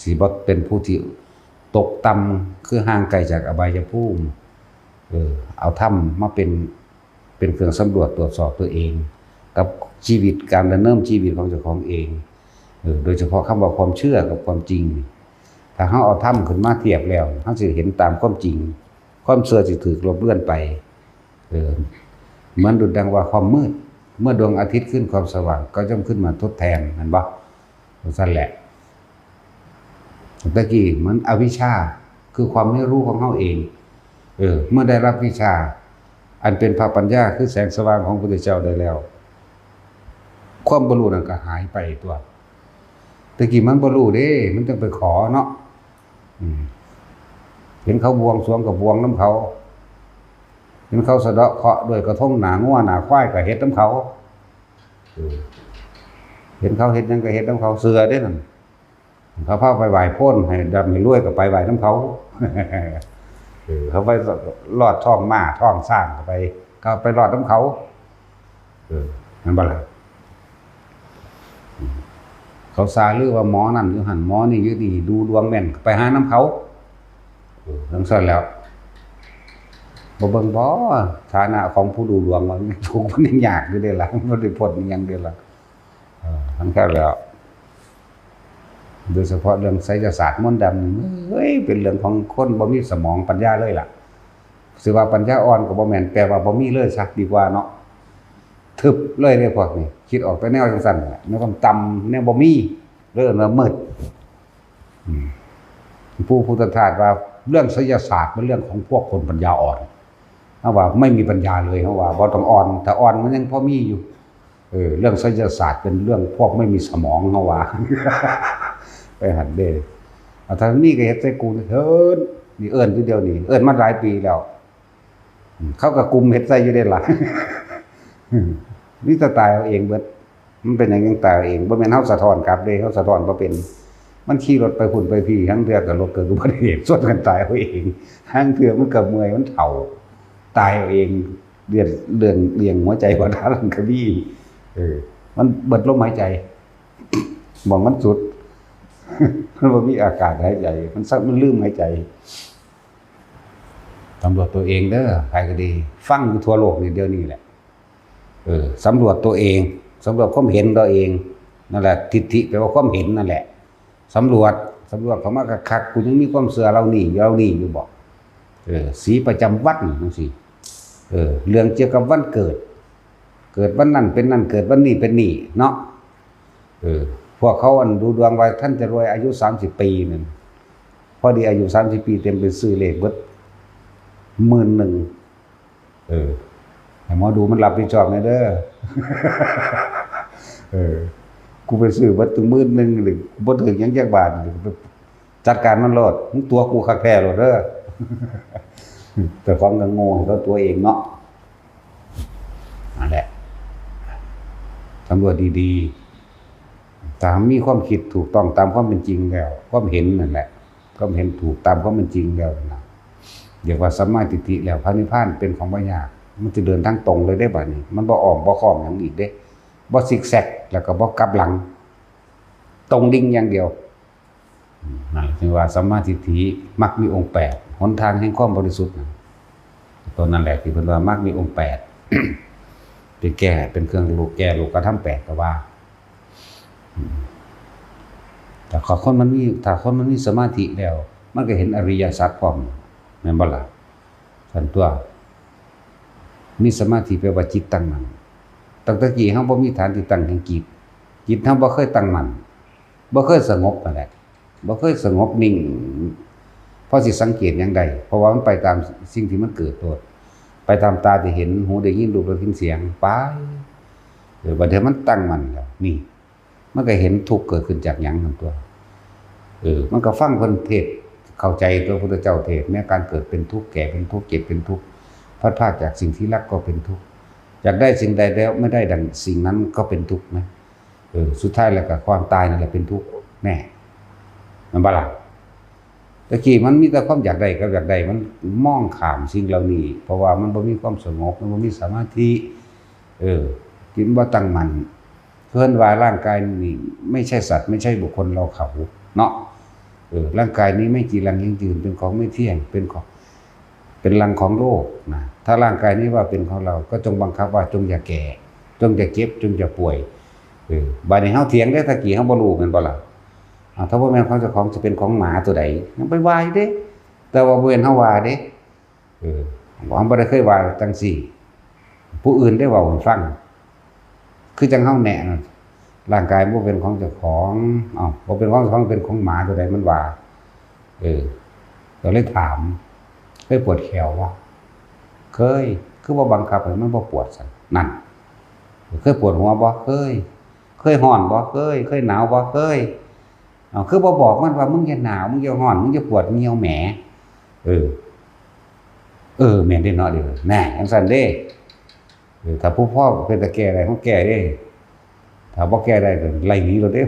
สิบ่เป็นผู้ที่ตกต่ำ คือห่างไกลจากอบายภูมิ เออ เอาธรรมมาเป็น เป็นเครื่องสำรวจตรวจสอบตัวเอง กับชีวิต การดำเนินชีวิตของเจ้าของเอง เออ โดยเฉพาะคำว่าความเชื่อกับความจริง ถ้าเฮาเอาธรรมขึ้นมาเทียบแล้ว เฮาสิเห็นตามความจริง ความเชื่อสิถูกลบเลือนไป เออ เหมือนดุจดังว่าความมืด เมื่อดวงอาทิตย์ขึ้นความสว่าง ก็ย่อมขึ้นมาทดแทน แม่นบ่ จั่งซั้นแหละ ตะกี้มันอวิชชา คือความไม่รู้ของเฮาเอง เออ เมื่อได้รับวิชา อันเป็นพระปัญญา คือแสงสว่างของพระพุทธเจ้าได้แล้ว ความบ่รู้นั่นก็หายไปตั๊ว ตะกี้มันบ่รู้เด้ มันจั่งไปขอเนาะ อืม เห็นเขาบวงสรวงก็บวงนำเขา เห็นเขาสะเดาะเคราะห์ด้วยกระทงหน้างัวหน้าควายก็เฮ็ดนำเขา เออ เห็นเขาเฮ็ดหยังก็เฮ็ดนำเขา เชื่อเด้นั่น เขาพาไปไหว้โพนให้ร่ำให้รวยก็ไปไหว้นำเขา เออ เขาไปลอดท้องม้าท้องช้างก็ไป ก็ไปลอดนำเขา เออ แม่นบ่ล่ะ เขาซาลือว่าหมอนั่นอยู่หั่น หมอนี่อยู่นี่ ดูดวงแม่น ไปหานำเขา เออ จั่งซั้นแล้ว บ่เบิ่งบ่ ฐานะของผู้ดูดวงว่าทุกข์มันยังยากอยู่เด้ล่ะ มันบ่ได้พ้นอิหยังเด้ล่ะ เออ จั่งซั้นแล้ว โดยเฉพาะเรื่องไสยศาสตร์มนต์ดำนี่ เฮ้ย เป็นเรื่องของคนบ่มีสมองปัญญาเลยล่ะ สิว่าปัญญาอ่อนก็บ่แม่น แปลว่าบ่มีเลยซะดีกว่าเนาะ ทึบเลยเด้พวกนี้ คิดออกแต่แนวจั่งซั้นแหละ แนวต่ำๆ แนวบ่มี เลยเอิ้นว่ามืด อืม ปู่พุทธทาสว่าเรื่องไสยศาสตร์เป็นเรื่องของพวกคนปัญญาอ่อน เฮาว่าไม่มีปัญญาเลย เฮาว่าบ่ต้องอ่อน ถ้าอ่อนมันยังพอมีอยู่ เออ เรื่องไสยศาสตร์เป็นเรื่องพวกไม่มีสมอง เฮาว่า ไปหั่นเด้ อ่ะ ถ้ามีก็เฮ็ดใส่กูเถิด นี่เอิ้นอยู่เดี๋ยวนี้ เอิ้นมาหลายปีแล้ว อืม เขาก็กุมเฮ็ดใส่อยู่เด้ล่ะ อืม มีแต่ตายเอาเองเบิด มันเป็นหยังจั่งตายเอาเอง บ่แม่นเฮาสะท้อนกลับเด้ เฮาสะท้อนบ่เป็น มันขี่รถไปพุ้นไปพี้ ลางเทื่อก็รถเกิดอุบัติเหตุ ชนกันตายเอาเอง ลางเทื่อมันก็เมื่อย มันเฒ่า ตายเอาเอง เลือด เรื่อง เลี้ยงหัวใจบ่ทันก็มี เออ มันเบิดลมหายใจ หม่องมันสุด มันบ่มีอากาศหายใจ มันซะ มันลืมหายใจ สำรวจตัวเองเด้อ ใครก็ดี ฟังอยู่ทั่วโลกนี่เดี๋ยวนี้แหละ เออ สำรวจตัวเอง สำรวจความเห็นตัวเอง นั่นแหละ ทิฏฐิแปลว่าความเห็นนั่นแหละ สำรวจ สำรวจเข้ามาคักๆ กูยังมีความเชื่อเหล่านี้ เหล่านี้อยู่บ่ เออ สีประจำวันจั่งซี้ เออ เรื่องเกี่ยวกับวันเกิด เกิดวันนั้นเป็นนั่น เกิดวันนี้เป็นนี่เนาะ เออ พวกเขาอันดูดวงว่าท่านจะรวยอายุสามสิบปีนั่น พอดีอายุสามสิบปีเต็ม ไปซื้อเลขเบิดหมื่นหนึ่ง เออ ให้หมอดูมันรับผิดชอบแหน่เด้อ เออ กูไปซื้อเบิดตั้งหมื่นหนึ่งนี่ บ่ถืกหยังจักบาทนี่ จัดการมันโลด มึงตั๋วกูคักแท้โลดเด้อ เจ้าของก็โง่ เขาตั๋วเองเนาะ นั่นแหละ สำรวจดีๆ ถ้ามีความคิดถูกต้องตามความเป็นจริงแล้ว ความเห็นนั่นแหละ ความเห็นถูกตามความเป็นจริงแล้วนะ เรียกว่าสัมมาทิฏฐิแล้ว พระนิพพานเป็นของบ่ยาก มันสิเดินทางตรงเลยเด้บัดนี้ มันบ่อ้อมบ่ค้อมหยังอีกเด้ บ่ซิกแซก แล้วก็บ่กลับหลัง ตรงดิ่งอย่างเดียว อืม นั่นจึงว่าสัมมาทิฏฐิ มรรคมีองค์แปด หนทางแห่งความบริสุทธิ์นะ ตัวนั้นแหละที่เพิ่นว่ามรรคมีองค์แปด เป็นแก่ เป็นเครื่องรู้แก่โลกธรรมแปดก็ว่า อืม ถ้าคนมันมี ถ้าคนมันมีสมาธิแล้ว มันก็เห็นอริยสัจพร้อม แม่นบ่ล่ะ? ซั่นตั๊ว มีสมาธิแปลว่าจิตตั้งมั่น ตั้งแต่กี้เฮาบ่มีฐานที่ตั้งแห่งจิต จิตเฮาบ่เคยตั้งมั่น บ่เคยสงบนั่นแหละ บ่เคยสงบนิ่ง พอสิสังเกตหยังได้ เพราะว่ามันไปตามสิ่งที่มันเกิดโลด ไปตามตาที่เห็น หูได้ยิน รูปรสกลิ่นเสียง ไป เออ บัดเดี๋ยวมันตั้งมั่นแล้ว นี่ มันก็เห็นทุกข์เกิดขึ้นจากหยังนั่นตั๊ว เออ มันก็ฟังเพิ่นเทศน์ เข้าใจตั๊วพุทธเจ้าเทศน์ แม้การเกิดเป็นทุกข์ แก่เป็นทุกข์ เจ็บเป็นทุกข์ พลัดพรากจากสิ่งที่รักก็เป็นทุกข์ อยากได้สิ่งใดแล้วไม่ได้ดังสิ่งนั้นก็เป็นทุกข์นะ เออ สุดท้ายแล้วก็ความตายนั่นแหละเป็นทุกข์แน่ แม่นบ่ล่ะ? แต่กี้มันมีแต่ความอยากได้กับอยากได้ มันมองข้ามสิ่งเหล่านี้ เพราะว่ามันบ่มีความสงบ มันบ่มีสมาธิ เออ จิตบ่ตั้งมั่น เพิ่นว่าร่างกายนี่ไม่ใช่สัตว์ ไม่ใช่บุคคลเราเขาเนาะ เออ ร่างกายนี้ไม่จีรังยั่งยืน เป็นของไม่เที่ยง เป็นของ เป็นรังของโรคนะ ถ้าร่างกายนี้ว่าเป็นของเรา ก็จงบังคับว่าจงอย่าแก่ จงอย่าเจ็บ จงอย่าป่วย เออ บัดนี้เฮาเถียงเด้ ตะกี้เฮาบ่รู้แม่นบ่ล่ะ? อ้าว ถ้าบ่แม่นของเจ้าของ สิเป็นของหมาตัวใด? ยังไปว่าอยู่เด้ แต่ว่าบ่แม่นเฮาว่าเด้ เออ เฮาบ่ได้เคยว่าจั่งซี้ ผู้อื่นได้เว้าให้ฟัง คือจั่งเฮาแนะนั่น ร่างกายบ่เป็นของเจ้าของ เอ้า บ่เป็นของเจ้าของ เป็นของหมาตัวใด มันว่า เออ ก็เลยถาม เคยปวดแข้วบ่? เคย คือบ่บังคับให้มันบ่ปวดซั่น นั่น เคยปวดหัวบ่? เคย เคยร้อนบ่? เคย เคยหนาวบ่? เคย เอ้า คือบ่บอกมันว่า มึงอย่าหนาว มึงอย่าร้อน มึงอย่าปวด มึงอย่าแหม เออ เออ แม่นเด้เนาะ เด้อ แน่ จั่งซั่นเด้ เออ ถ้าผู้พ่อเป็นตาแก้ได้ เฮาแก้เด้ ถ้าบ่แก้ได้ก็ไล่หนีโลดเด้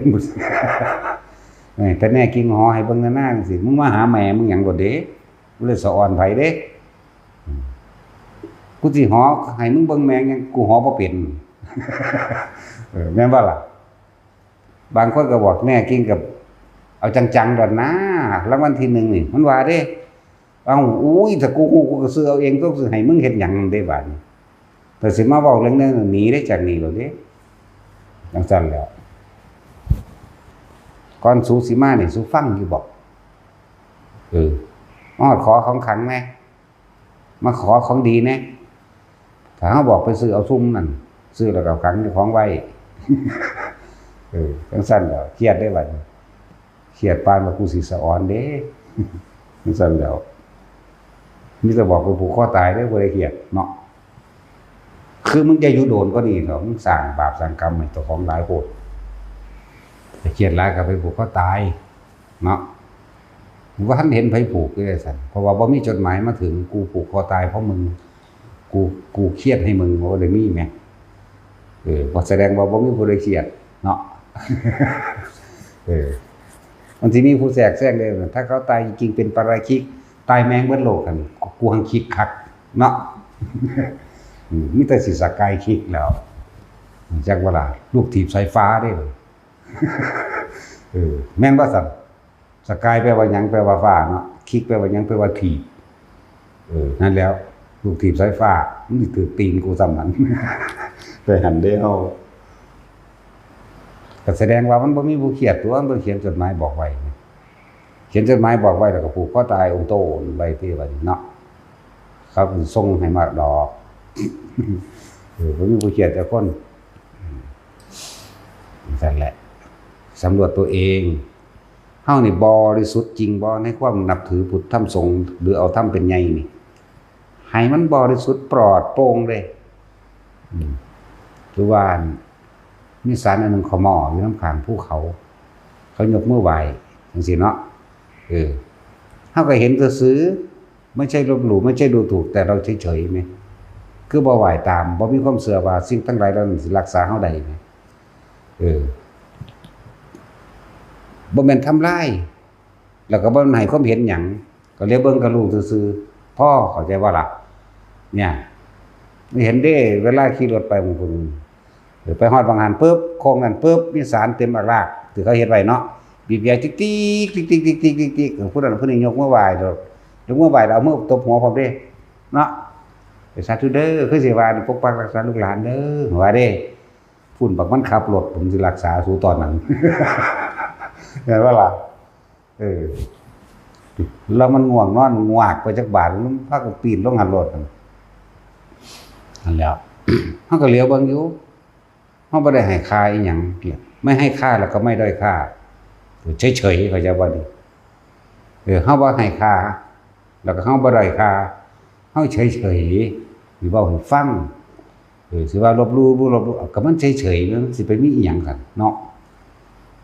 เออ แต่แน่กิ่งหอให้เบิ่งหน้าๆจั่งซี้ มึงมาหาแม่มึงหยังโลดเด้ บ่ได้สะออนไผเด้ อืม กูสิหอให้มึงเบิ่งแม่งหยัง กูหอบ่เป็น เออ แม่นบ่ล่ะ? บางคนก็บอกแน่กิ่งกับ เอาจังๆโลดนะ รางวัลที่หนึ่งนี่ มันว่าเด้ เอ้า อุ้ย ถ้ากูฮู้กูก็ซื้อเอาเอง ต้องซื้อให้มึงเฮ็ดหยังเด้บาดนี้ แต่สิมาเว้าเรื่องนั้นหนีได้จากนี่โลดเด้ จั่งซั่นแหล้ว ก่อนสูสิมานี่ สูฟังอยู่บ่? เออ มาฮอดขอของขลังแหน่ มาขอของดีแหน่ ถ้าเฮาบอกไปซื้อเอาซุมนั่น ซื้อแล้วก็ขังเจ้าของไว้ เออ จั่งซั่นแหล้ว เครียดเด้บัดนี้ เครียดปานว่ากูสิสะออนเด้ จั่งซั่นแหล้ว มีแต่บอกไปผูกคอตายเด้ บ่ได้เครียดเนาะ คือมึงจะอยู่โดนก็ดีเถาะ มึงสร้างบาปสร้างกรรมให้เจ้าของหลายโพด แต่เครียดหลายก็ไปผูกคอตายเนาะ บ่ทันเห็นไผผูกอยู่เลยซั่น เพราะว่าบ่มีจดหมายมาถึง กูผูกคอตายเพราะมึง กู กูเครียดให้มึง บ่ได้มีแหม เออ บ่แสดงว่าบ่มีผู้ใดเครียดเนาะ เออ มันสิมีผู้แทรกแซงเด้ ถ้าเขาตายจริงๆเป็นปาราชิก ตายแม่งเบิดโลกหั่น กูหังคิกคักเนาะ อืม มีแต่สิสกายคิกแล้ว จักว่าล่ะ ลูกถีบสายฟ้าเด้ เออ แม่นบ่ซั่น? สกายแปลว่าหยัง? แปลว่าฟ้าเนาะ คิกแปลว่าหยัง? แปลว่าถีบ เออ นั่นแหล้ว ลูกถีบสายฟ้า มันสิถืกตีนกูซ้ำหั่น ไปหั่นเด้เฮา ก็แสดงว่ามันบ่มีผู้เครียดตั๊ว มันบ่เขียนจดหมายบอกไว้ เขียนจดหมายบอกไว้แล้วก็ผูกคอตายองโตนไว้ติบัดนี้เนาะ เขาก็ส่งให้มาดอก เออ บ่มีผู้เครียดจักคน อืม นั่นแหละ สำรวจตัวเอง เฮานี่บริสุทธิ์จริงบ่ในความนับถือพุทธธรรมสงฆ์ หรือเอาธรรมเป็นใหญ่นี่ ให้มันบริสุทธิ์ปลอดโปร่งเลย อืม คือว่า มีศาลอันหนึ่งเขามาออกอยู่นำข้างภูเขา เขายกมือไหว้จั่งซี้เนาะ เออ เฮาก็เห็นซื่อๆ ไม่ใช่ลบหลู่ ไม่ใช่ดูถูก แต่เราเฉยๆ แหม คือบ่ไหว้ตาม บ่มีความเชื่อว่าสิ่งทั้งหลายเหล่านั้นสิรักษาเฮาได้แหม เออ บ่แม่นทำลาย แล้วก็บ่ให้ความเห็นหยัง ก็เหลียวเบิ่งก็รู้ซื่อ พอเข้าใจบ่ล่ะ? เนี่ย เห็นเด้ เวลาขี่รถไปบางคน เออ ไปฮอดบางหันปุ๊บ โค้งนั่นปุ๊บ มีสารเต็มอักลาก ที่เขาเฮ็ดไว้เนาะ บีบแตรติ๊กติ๊ก ติ๊กติ๊ก ติ๊กติ๊ก ติ๊กติ๊ก เออ ผู้นั้นผู้นี้ยกมือไหว้โลด ยกมือไหว้แล้วเอามือตบหัวพร้อมเด้ เนาะ ไปสาธุเด้อ คือสิว่าปกปักรักษาลูกหลานเด้อ ว่าเด้ พุ่นบักมันขับรถ ผมสิรักษาสูตอนนั้น เห็นบ่ล่ะ? เออ แล้วมันง่วงนอนงวากไปจักบาท มันพากันปีนลงหันรถนั่น นั่นแหล้ว เฮาก็เหลียวเบิ่งอยู่ เฮาบ่ได้ให้ค่าอีหยัง ไม่ให้ค่าแล้วก็ไม่ด้อยค่า เฉยๆ เข้าใจบ่นี่? เออ เฮาบ่ให้ค่า แล้วก็เฮาบ่ด้อยค่า เฮาเฉยๆ สิเว้าให้ฟัง เออ สิว่าลบหลู่ บ่ลบหลู่ ก็มันเฉยๆ มันสิไปมีอีหยังกันเนาะ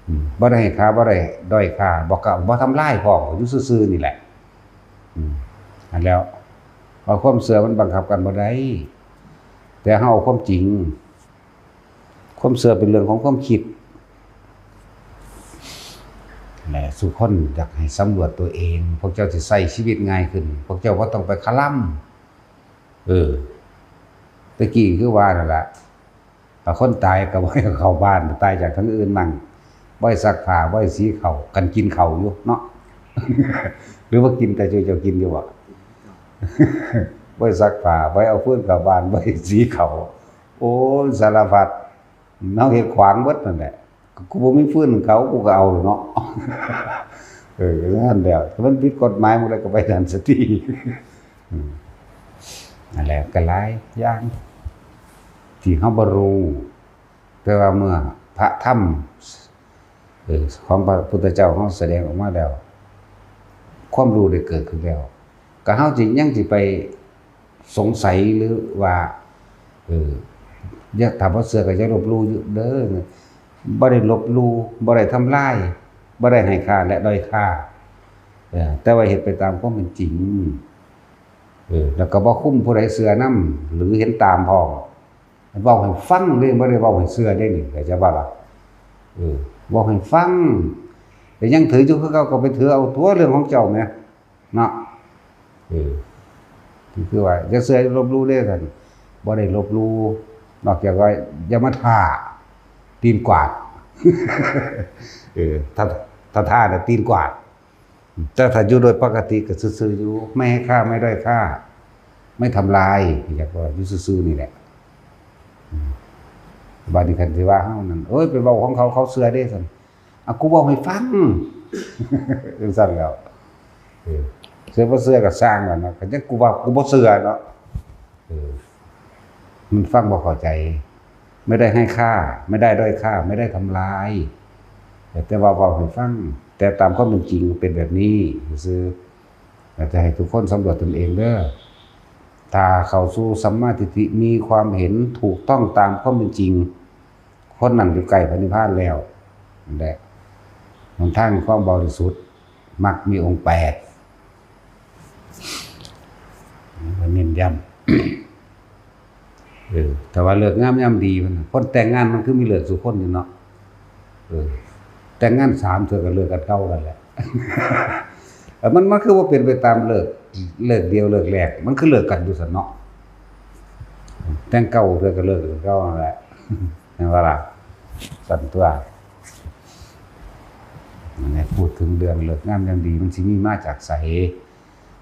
อืม บ่ได้ให้ค่า บ่ได้ด้อยค่า บ่ก็บ่ทำลายพร้อม ก็อยู่ซื่อๆ นี่แหละ อืม อันแล้ว เพราะความเชื่อมันบังคับกันบ่ได้ แต่เฮาเอาความจริง ความเชื่อเป็นเรื่องของความคิด และสู่คนอยากให้สำรวจตัวเอง พวกเจ้าสิใช้ชีวิตง่ายขึ้น พวกเจ้าบ่ต้องไปคะลำ เออ แต่กี้คือว่านั่นล่ะ ถ้าคนตายก็บ่ให้เข้าบ้าน ตายจากทางอื่นมั่ง บ่ให้ซักผ้า บ่ให้สีข้าว กันกินข้าวอยู่เนาะ หรือว่ากินแต่เจ้า เจ้ากินอยู่บ่? บ่ให้ซักผ้า บ่ให้เอาฟืนเข้าบ้าน บ่ให้สีข้าว โอ้ย สารพัด เฮาเฮ็ดขวางเบิดนั่นแหละ กูบ่มีฟืนเขา กูก็เอาเนาะ เออ นั่นแหละ มันผิดกฎหมายหมดแล้ว ก็ไปดันสติ อืม นั่นแหละ ก็หลายอย่าง ที่เฮาบ่รู้ แต่ว่าเมื่อพระธรรม เออ ของพระพุทธเจ้าเฮาแสดงออกมาแล้ว ความรู้ได้เกิดขึ้นแล้ว ก็เฮาสิยังสิไปสงสัยหรือว่า เออ อย่า ถ้าบ่เชื่อก็อย่าลบหลู่อยู่เด้อ บ่ได้ลบหลู่ บ่ได้ทำลาย บ่ได้ให้ค่าและด้อยค่า เออ แต่ว่าเฮ็ดไปตามความเป็นจริง เออ แล้วก็บ่คุมผู้ใดเชื่อนำ หรือเห็นตามพร้อม เว้าให้ฟังเด้ บ่ได้เว้าให้เชื่อเด้นี่ เข้าใจบ่ล่ะ? เออ เว้าให้ฟัง แต่ยังถืออยู่คือเก่า ก็ไปถือเอาตัวเรื่องของเจ้าแหม เนาะ เออ ที่คือว่า อย่าเชื่อลบหลู่เด้อท่าน บ่ได้ลบหลู่ นอกจากว่าอย่ามาท่า ตีนกวาด เออ ถ้า ถ้าท่าน่ะตีนกวาด แต่ถ้าอยู่โดยปกติก็ซื่อๆ อยู่ ไม่ให้ค่า ไม่ด้อยค่า ไม่ทำลาย อยากว่าอยู่ซื่อๆ นี่แหละ อืม บาดนี้คันสิว่าเฮานั่น เอ้ย ไปเว้าของเขา เขาเชื่อเด้ซั่น อ่ะ กูเว้าให้ฟัง จั่งซั้นแหล้ว เออ เชื่อบ่เชื่อก็ซ่างแหละเนาะ คันจั่งกูว่ากูบ่เชื่อเนาะ เออ มันฟังบ่เข้าใจ ไม่ได้ให้ค่า ไม่ได้ด้อยค่า ไม่ได้ทำลาย แต่ แต่ว่าเว้าให้ฟัง แต่ตามความเป็นจริงเป็นแบบนี้ซื่อๆ อยากจะให้ทุกคนสำรวจตนเองเด้อ ถ้าเข้าสู่สัมมาทิฏฐิ มีความเห็นถูกต้องตามความเป็นจริง คนนั้นอยู่ใกล้พระนิพพานแล้ว นั่นแหละ หนทางความบริสุทธิ์ มรรคมีองค์แปด เน้นย้ำ เออ แต่ว่าฤกษ์งามยามดีมันน่ะ คนแต่งงานมันคือมีฤกษ์สู่คนอยู่เนาะ เออ แต่งงานสามเทื่อก็เลิกกันเก่ากันแหละ เออ มัน มันคือว่าเป็นไปตามฤกษ์ ฤกษ์เดียวฤกษ์แรก มันคือเลิกกันอยู่ซั่นเนาะ แต่งเก่าเทื่อก็เลิกกันเก่านั่นแหละ แม่นบ่ล่ะ? ซั่นตั่ว อันนี้พูดถึงเรื่องฤกษ์งามยามดี มันสิมีมาจากไส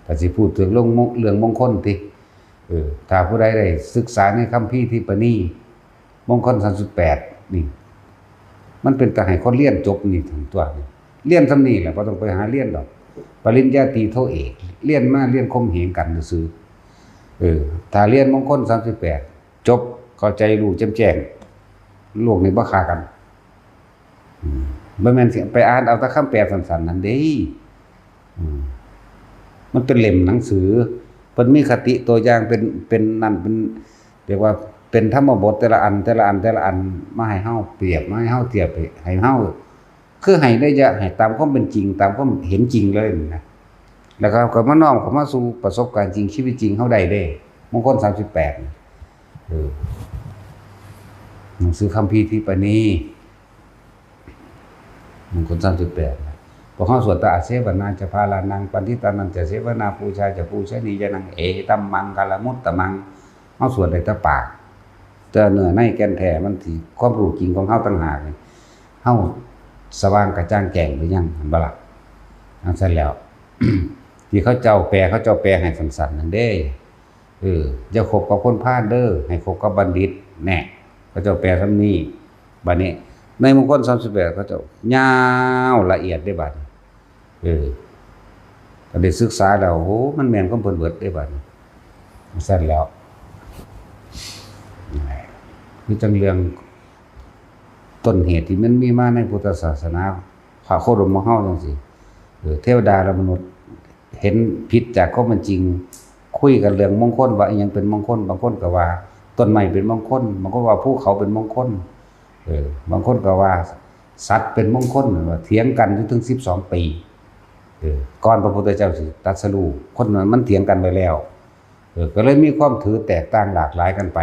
ถ้าสิพูดถึงเรื่องมง- เรื่องมงคลติ เออ ถ้าผู้ใดได้ศึกษาในคัมภีร์ทิปปณี มงคลสามสิบแปด นี่ มันเป็นตาให้คนเรียนจบนี่ซั่นตั่วนี่ เรียนส่ำนี้แหละ บ่ต้องไปหาเรียนดอก ปริญญาตรีโทเอก เรียนมาเรียนข่มเหงกันซื่อๆ เออ ถ้าเรียนมงคลสามสิบแปด จบ เข้าใจรู้แจ่มแจ้ง โลกนี้บ่ฆ่ากัน อืม บ่แม่นสิไปอ่านเอาแต่คำแปลสั้นๆ นั่นเด้ อืม มันเป็นเล่มหนังสือ เพิ่นมีคติตัวอย่างเป็น เป็นนั่น เป็น เรียกว่าเป็นธรรมบทแต่ละอัน แต่ละอัน แต่ละอัน มาให้เฮาเปรียบ มาให้เฮาเทียบ ให้เฮา คือให้นัยยะ ให้ตามความเป็นจริง ตามความเห็นจริงเลยนะ แล้วก็ ก็มาน้อมเข้ามาสู่ประสบการณ์จริง ชีวิตจริงเฮาได้เด้ มงคลสามสิบแปด นี่ เออ หนังสือคัมภีร์ทิปปณี มงคลสามสิบแปด นะ พวกเฮาสวดแต่ อาเสวนาจะพาลานัง ปัณฑิตานันจะเสวนา ปูชาจะปูชนียานัง เอตัมมังคลมุตตมัง เฮาสวดได้แต่ปาก แต่เนื้อในแก่นแท้มันที่ความรู้จริงของเฮาต่างหากนี่ เฮาสว่างกระจ่างแจ้งหรือยัง หันบ่ล่ะ? จั่งซั่นแล้ว ที่เขาเจ้าแปล เขาเจ้าแปลให้สั้นๆ นั่นเด้ เออ อย่าคบกับคนพาลเด้อ ให้คบกับบัณฑิต แน่ เขาเจ้าแปลส่ำนี้ บัดนี้ ในมงคลสามสิบแปด เขาเจ้ายาวละเอียดเด้ บัดนี้ เออ ก็ได้ศึกษาแล้ว โอ้ มันแม่นของเพิ่นเบิดเด้ บัดนี้ จั่งซั่นแล้ว คือจั่งเรื่องต้นเหตุที่มันมีมาในพุทธศาสนา พระโคดมของเฮาจั่งซี้ เออ เทวดาและมนุษย์ เห็นผิดจากความเป็นจริง คุยกันเรื่องมงคล ว่าอิหยังเป็นมงคล บางคนก็ว่าต้นไม้เป็นมงคล บางคนว่าภูเขาเป็นมงคล เออ บางคนก็ว่าสัตว์เป็นมงคล ว่าเถียงกันอยู่ถึงสิบสองปี เออ ก่อนพระพุทธเจ้าสิตรัสรู้ คนนั้นมันเถียงกันไปแล้ว เออ ก็เลยมีความถือแตกต่างหลากหลายกันไป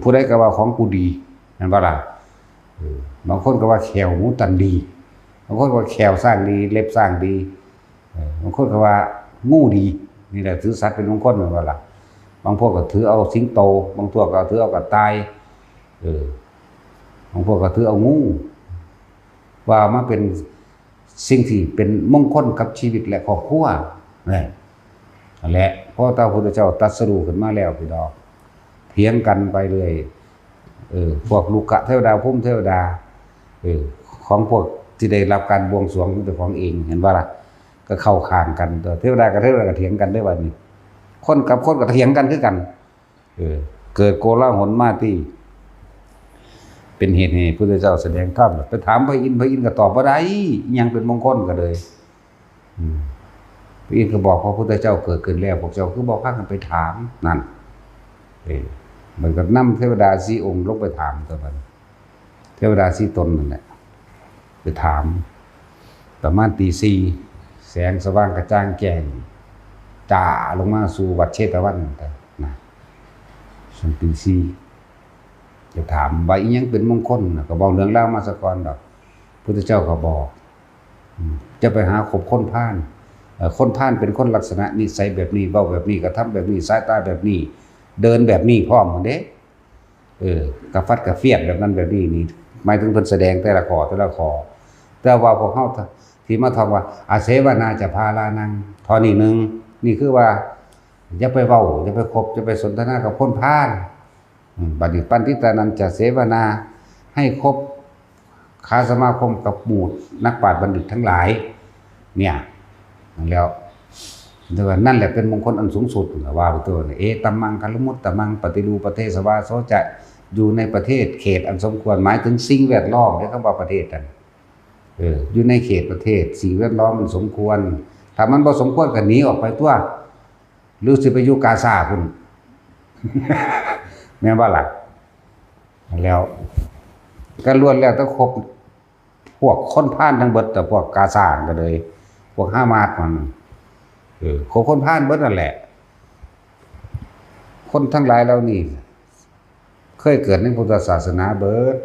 ผู้ใดก็ว่าของกูดี แม่นบ่ล่ะ? เออ บางคนก็ว่าแข้วหมูตันดี บางคนก็ว่าแข้วช้างดี เล็บช้างดี เออ บางคนก็ว่างูดี นี่แหละถือสัตว์เป็นมงคล แม่นบ่ล่ะ? บางพวกก็ถือเอาสิงโต บางพวกก็ถือเอากระต่าย เออ บางพวกก็ถือเอางู ว่ามาเป็นสิ่งที่เป็นมงคลกับชีวิตและครอบครัว นี่ นั่นแหละ เพราะว่าพระพุทธเจ้าตรัสรู้ขึ้นมาแล้วพี่น้อง เถียงกันไปเรื่อย เออ พวกรุกขเทวดา พรหมเทวดา เออ ของพวกที่ได้รับการบวงสรวงของเจ้าของเอง เห็นบ่ล่ะ? ก็เข้าข้างกัน เทวดากับเทวดาก็เถียงกันเด้ บัดนี้ คนกับคนก็เถียงกันคือกัน เออ เกิดโกลาหลมาตี้ เป็นเหตุให้พุทธเจ้าแสดงธรรม ไปถามพระอินทร์ พระอินทร์ก็ตอบบ่ได้ อิหยังเป็นมงคลก็เลย อืม พระอินทร์ก็บอก พระพุทธเจ้าเกิดขึ้นแล้ว พวกเจ้าคือบ่พากันไปถาม นั่น เออ มันก็นำเทวดาสี่องค์ลงไปถามตัวมัน เทวดาสี่ตนนั่นแหละ ไปถาม ประมาณตีสี่ แสงสว่างกระจ่างแจ้ง จ้าลงมาสู่วัดเชตวันนะ ช่วงตีสี่ จะถามว่าอิหยังเป็นมงคลนะ ก็บอกเรื่องราวมาซะก่อนดอก พุทธเจ้าก็บอก อืม จะไปหาคบคนพาล เอ่อ คนพาลเป็นคนลักษณะนิสัยแบบนี้ เว้าแบบนี้ กระทำแบบนี้ สายตาแบบนี้ เดินแบบนี้พร้อมหมดเด้ เออ กระฟัดกระเฟียดแบบนั้นแบบนี้นี่ หมายถึงเพิ่นแสดงแต่ละข้อ แต่ละข้อ แต่ว่าพวกเฮาที่มาท่องว่า อาเสวนาจะพาลานัง ท่อนี้หนึ่ง นี่คือว่า อย่าไปเว้า อย่าไปคบ อย่าไปสนทนากับคนพาล อืม บัดนี้ ปัณฑิตานันจะเสวนา ให้คบ ค้าสมาคมกับหมู่นักปราชญ์บัณฑิตทั้งหลาย เนี่ย นั่นแล้ว แต่ว่านั่นแหละเป็นมงคลอันสูงสุด ว่าไปตัวนี่ เอตัมมังคลมุตตมัง ปฏิรูปประเทศวาโสจะ อยู่ในประเทศเขตอันสมควร หมายถึงสิ่งแวดล้อมเด้ คำว่าประเทศนั่น เออ อยู่ในเขตประเทศ สิ่งแวดล้อมมันสมควร ถ้ามันบ่สมควรก็หนีออกไปตัว หรือสิไปอยู่กาซาพุ้น แม่นบ่ล่ะ? แล้ว ก็ล้วนแล้วแต่คบพวกคนพาลทั้งเบิด แต่พวกกาซาก็เลย พวกฮามาสมัน เออ คบคนพาลเบิดนั่นแหละ คนทั้งหลายเหล่านี้ เคยเกิดในพุทธศาสนาเบิด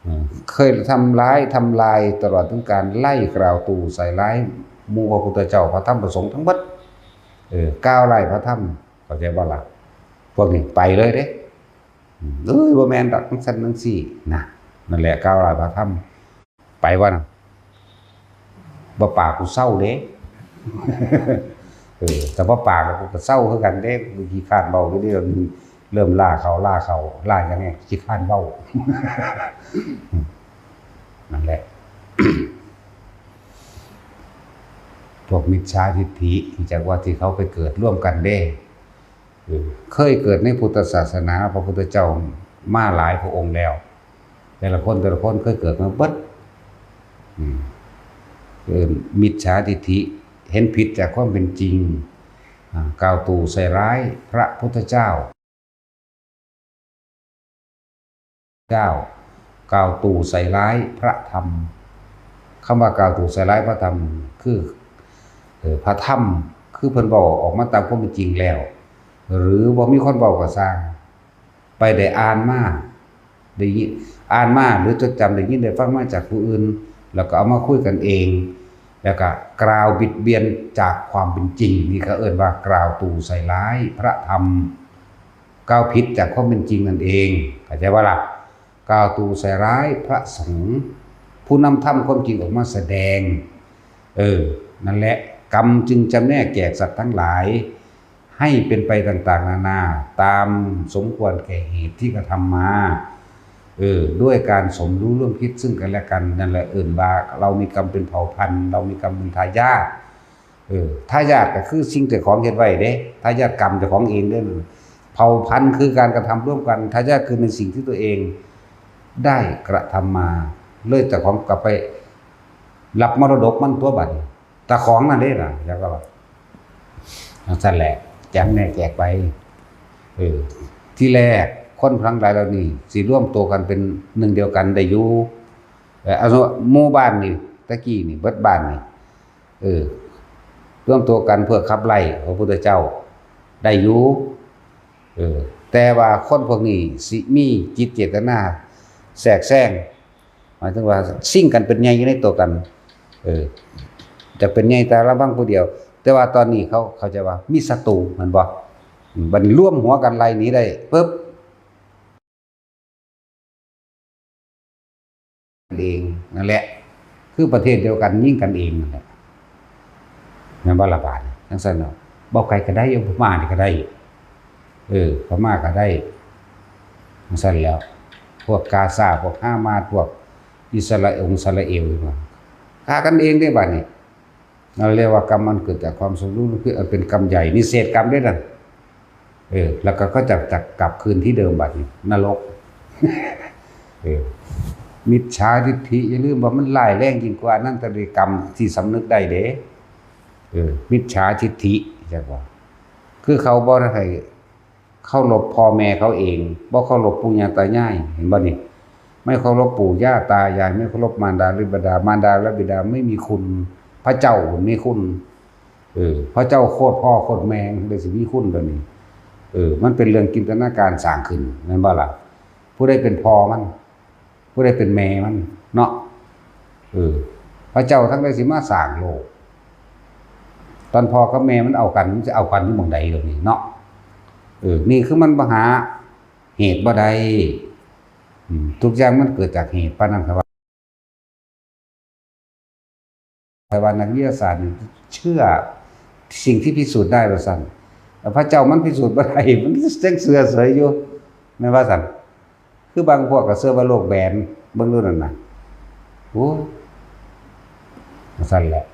เออ เคยทำร้ายทำลาย ตลอดถึงการไล่กล่าวตู่ใส่ร้ายหมู่พระพุทธเจ้า พระธรรมพระสงฆ์ทั้งหมด เออ กล่าวไล่พระธรรม เข้าใจบ่ล่ะ? พวกนี้ไปเลยเด้ อืม เอ้ย บ่แม่นดอก จั่งซั่นจั่งซี้นะ นั่นแหละ กล่าวไล่พระธรรม ไปว่าน่ะ บ่ปากกูเซาเด้ เออ แต่บ่ปากกูก็เซาคือกันเด้ กูขี้คร้านเว้าอยู่เด้ เริ่มล่าเขา ล่าเขา ล่าหยังไง ขี้คร้านเว้า นั่นแหละ พวกมิจฉาทิฏฐิ จากว่าที่เขาไปเกิดร่วมกันเด้ เออ เคยเกิดในพุทธศาสนา พระพุทธเจ้ามาหลายพระองค์แล้ว แต่ละคน แต่ละคนเคยเกิดมาเบิด อืม เออ มิจฉาทิฏฐิ เห็นผิดจากความเป็นจริง อ่า กล่าวตู่ใส่ร้ายพระพุทธเจ้า เจ้า กล่าวตู่ใส่ร้ายพระธรรม คำว่ากล่าวตู่ใส่ร้ายพระธรรม คือ เอ่อ พระธรรม คือเพิ่นเว้าออกมาตามความเป็นจริงแล้ว หรือบ่มีคนเว้าก็ซ่าง ไปได้อ่านมา ได้ยิน อ่านมา หรือจดจำ ได้ยินได้ฟังมาจากผู้อื่น แล้วก็เอามาคุยกันเอง แล้วก็กล่าวบิดเบียนจากความเป็นจริง นี่เขาเอิ้นว่ากล่าวตู่ใส่ร้ายพระธรรม กล่าวผิดจากความเป็นจริงนั่นเอง เข้าใจบ่ล่ะ กล่าวตู่ใส่ร้ายพระสงฆ์ ผู้นำธรรมความจริงออกมาแสดง เออ นั่นแหละ กรรมจึงจำแนกแจกสัตว์ทั้งหลาย ให้เป็นไปต่างๆนานา ตามสมควรแก่เหตุที่กระทำมา เออ ด้วยการสมรู้ร่วมคิดซึ่งกันและกัน นั่นแหละเอิ้นว่าเรามีกรรมเป็นเผ่าพันธุ์ เรามีกรรมเป็นทายาท เออ ทายาทก็คือสิ่งเจ้าของเฮ็ดไว้เด้ ทายาทกรรมเจ้าของเองเด้ เผ่าพันธุ์คือการกระทำร่วมกัน ทายาทคือในสิ่งที่ตัวเองได้กระทำมา เลยเจ้าของกลับไปรับมรดกมันตัวบัดนี้ เจ้าของนั่นเด้ล่ะ แล้วก็ว่า จั่งซั้นแหละ แจกแหน่แจกไป เออ ที่แรกคนทั้งหลายเหล่านี้สิรวมตัวกันเป็นหนึ่งเดียวกันได้อยู่ เออ เอาหมู่บ้านนี่ ตะกี้นี่ เบิดบ้านนี่ เออ รวมตัวกันเพื่อขับไล่พระพุทธเจ้าได้อยู่ เออ แต่ว่าคนพวกนี้สิมีจิตเจตนาแทรกแซง หมายถึงว่าซิ่งกันเป็นใหญ่อยู่ในตัวกัน เออ จะเป็นใหญ่แต่ละบั้งผู้เดียว แต่ว่าตอนนี้เขา เขาจะว่ามีศัตรู แม่นบ่ อืม บัดนี้รวมหัวกันไล่หนีได้ปุ๊บ เองนั่นแหละ คือประเทศเดียวกันยิงกันเองนั่นแหละ แม่นบ่ล่ะบาดนี้ จั่งซั้นเนาะ บ่ไกลก็ได้ อยู่พม่านี่ก็ได้ เออ พม่าก็ได้ จั่งซั้นแล้ว พวกกาซา พวกฮามาส พวกอิสราเอล อิสราเอล นี่ว่า ฆ่ากันเองเด้บาดนี้ นั่นเรียกว่ากรรมอันเกิดจากความสมรู้ร่วมคิด อันเป็นกรรมใหญ่ นิเศษกรรมเด้นั่น เออ แล้วก็ ก็จะ จะกลับคืนที่เดิมบาดนี้ นรก เออ มิจฉาทิฏฐิ อย่าลืมว่ามันร้ายแรงยิ่งกว่าอนันตริยกรรมที่สำนึกได้เด้ เออ มิจฉาทิฏฐิ จักว่า คือเขาบ่ได้ให้เคารพพ่อแม่เขาเอง บ่เคารพปู่ย่าตายาย เห็นบ่นี่ ไม่เคารพปู่ย่าตายาย ไม่เคารพมารดาและบิดา มารดาและบิดาไม่มีคุณ พระเจ้ามีคุณ เออ พระเจ้าโคตรพ่อโคตรแม่ ได้สิมีคุณตัวนี้ เออ มันเป็นเรื่องจินตนาการสร้างขึ้น แม่นบ่ล่ะ ผู้ใดเป็นพ่อมัน ผู้ใดเป็นแม่มัน เนาะ เออ พระเจ้าทั้งหลายสิมาสร้างโลก ตอนพ่อกับแม่มันเอากัน มันจะเอากันอยู่หม่องใดเดี๋ยวนี้เนาะ เออ นี่คือมันบ่หาเหตุบ่ได้ อืม ทุกอย่างมันเกิดจากเหตุ ปานนั้นครับว่า แต่ว่านักวิทยาศาสตร์นี่เชื่อสิ่งที่พิสูจน์ได้ว่าซั่น แล้วพระเจ้ามันพิสูจน์บ่ได้ มันยังเชื่อเฉยอยู่ แม่นว่าซั่น คือบางพวกก็เชื่อว่าโลกแบน เบิ่งดูนั่นน่ะ โอ้ย ซั่นแหละ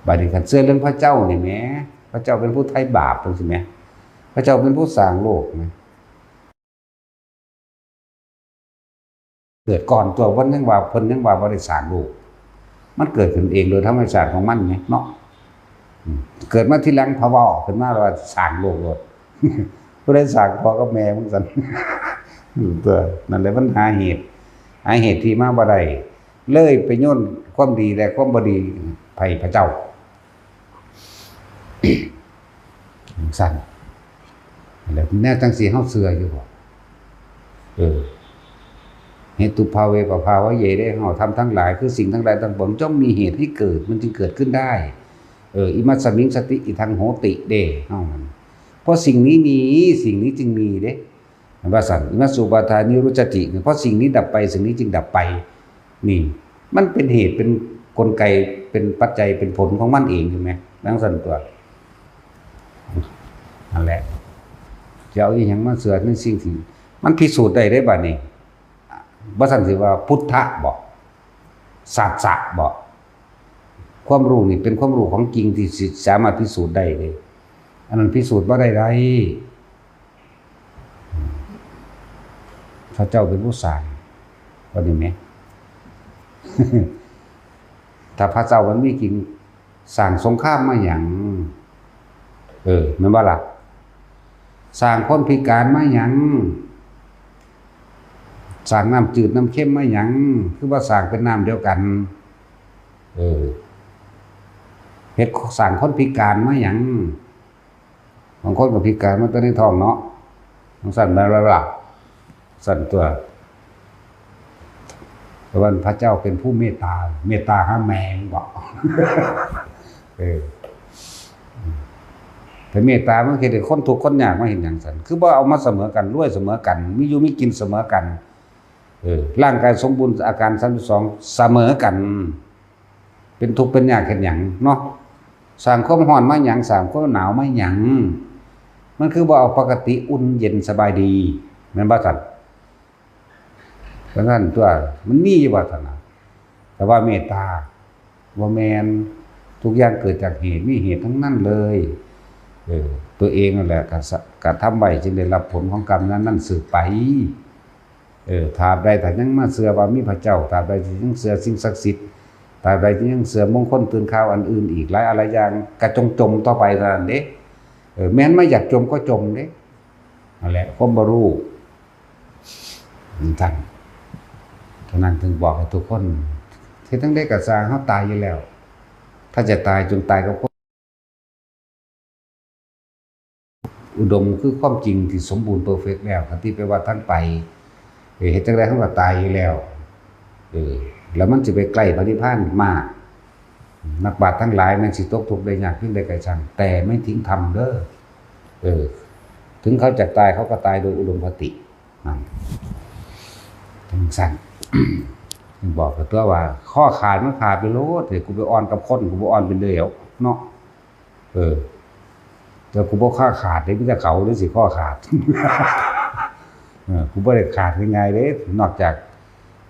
บัดนี้คันเชื่อเรื่องพระเจ้านี่แหม พระเจ้าเป็นผู้ไถ่บาปจั่งซี้แหม พระเจ้าเป็นผู้สร้างโลกแหม เกิดก่อนตัว เพิ่นยังว่า เพิ่นยังว่าบ่ได้สร้างโลก มันเกิดขึ้นเองโดยธรรมชาติของมันไงเนาะ อืม เกิดมาทีหลัง พอเว้าขึ้นมาแล้วว่าสร้างโลกโลด ผู้ใดสร้างพ่อกับแม่มึงซั่น อืม ตัว นั่นแหละมันหาเหตุ หาเหตุที่มาบ่ได้ เลยไปโยนความดีและความบ่ดีให้พระเจ้า ซั่น แล้วแนวจั่งซี้เฮาเชื่ออยู่บ่ เออ เหตุปภาเว ปภาวะเย เด้ เฮาทำทั้งหลาย คือสิ่งทั้งหลายทั้งปวงย่อมมีเหตุให้เกิด มันจึงเกิดขึ้นได้ เออ อิมัสสมิงสติ อิทังโหติ เด้ เฮานั่น เพราะสิ่งนี้มี สิ่งนี้จึงมีเด้ เห็นว่าซั่น อิมัสสุปาทานิรุจจติ เพราะสิ่งนี้ดับไป สิ่งนี้จึงดับไป นี่ มันเป็นเหตุ เป็นกลไก เป็นปัจจัย เป็นผลของมันเองอยู่ไหม ดังซั่นตัว นั่นแหละ จะเอาอีหยังมาเชื่อในสิ่งที่มันพิสูจน์ได้เด้บัดนี้ บ่ซั่นสิว่าพุทธะบ่ สัจจะบ่ ความรู้นี่เป็นความรู้ของจริงที่สิสามารถพิสูจน์ได้เลย อันนั้นพิสูจน์บ่ได้ใด พระเจ้าเป็นผู้สร้าง ว่านี่แหม ถ้าพระเจ้ามันมีจริง สร้างสงครามมาหยัง เออ แม่นบ่ล่ะ สร้างคนพิการมาหยัง สร้างน้ำจืดน้ำเค็มมาหยัง คือว่าสร้างเป็นน้ำเดียวกัน เออ เฮ็ดสร้างคนพิการมาหยัง บางคนก็พิการมาแต่ในท้องเนาะ จั่งซั่นแม่นบ่ล่ะ ซั่นตัว เอ ว่าพระเจ้าเป็นผู้เมตตา เมตตาหาแมงบอก เออ แต่เมตตามันเฮ็ดให้คนทุกข์คนยากมาเฮ็ดหยังซั่น คือบ่เอามาเสมอกัน รวยเสมอกัน มีอยู่มีกินเสมอกัน เออ ร่างกายสมบูรณ์อาการสามสิบสองเสมอกัน เป็นทุกข์เป็นยากเฮ็ดหยังเนาะ สร้างความร้อนมาหยัง สร้างความหนาวมาหยัง มันคือบ่เอาปกติอุ่นเย็นสบายดี แม่นบ่ซั่น ดังนั้นตัว มันมีอยู่บ่ซั่นน่ะ แต่ว่าเมตตา บ่แม่น ทุกอย่างเกิดจากเหตุ มีเหตุทั้งนั้นเลย เออ ตัวเองนั่นแหละกระสะ กระทำไว้จึงได้รับผลของกรรมนั้นๆ สืบไป เออ ตราบใดถ้ายังมาเชื่อว่ามีพระเจ้า ตราบใดที่ยังเชื่อสิ่งศักดิ์สิทธิ์ ตราบใดที่ยังเชื่อมงคลตื่นข่าวอันอื่นอีกหลายอะไรอย่าง กะจงจมต่อไปเท่านั้นเด้ เออ แม่นมาอยากจมก็จมเด้ นั่นแหละ ความบ่รู้ มันท่าน ฉะนั้นถึงบอกให้ทุกคน เฮ็ดจั่งใดก็ซ่าง เฮาตายอยู่แล้ว ถ้าจะตายจงตายกับความอุดมคือความจริงที่สมบูรณ์เพอร์เฟกต์แล้ว คันที่ไปว่าทางไป เออ เฮ็ดจั่งใดเฮาก็ตายอยู่แล้ว เออ แล้วมันสิไปใกล้พระนิพพานมาก นักปราชญ์ทั้งหลายแม่นสิตกทุกข์ได้ยากเพียงใดก็ช่าง แต่ไม่ทิ้งธรรมเด้อ เออ ถึงเขาจะตายเขาก็ตายโดยอุดมคติ นั่น จั่งซั่น บอกกับตัวว่า ข้อขาดมันขาดไปโลด เฮ้ย กูไปอ่อนกับคน กูบ่อ่อนเป็นเหลวเนาะ เออ แต่กูบ่ข้อขาดเด้ มีแต่เขาเด้สิข้อขาด เออ กูบ่ได้ขาดง่ายๆเด้ นอกจาก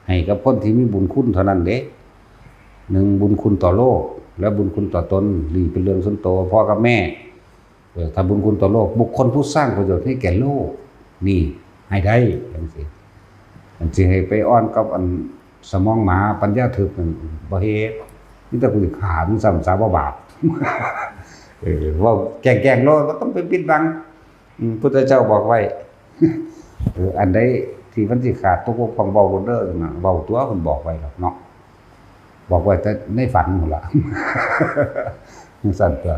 ให้กับคนที่มีบุญคุณเท่านั้นเด้ หนึ่ง บุญคุณต่อโลก และบุญคุณต่อตน นี่เป็นเรื่องส่วนตัว พ่อกับแม่ เออ ถ้าบุญคุณต่อโลก บุคคลผู้สร้างประโยชน์ให้แก่โลก นี่ให้ได้ จั่งซี้ อันสิให้ไปอ่อนกับอันสมองหมาปัญญาทึบนั่น บ่เฮ็ด มีแต่กูสิฆ่ามึงซ้ำซะ บ่บาป เออ เว้าแกล้งๆโลด บ่ต้องไปปิดบัง อืม พุทธเจ้าบอกไว้ เออ อันใดที่มันสิขาดตกบกพร่อง เว้าโลดเด้อนะ เว้าตัว เพิ่นบอกไว้ดอกเนาะ บอกไว้แต่ในฝันพู้นล่ะ จั่งซั่นตัว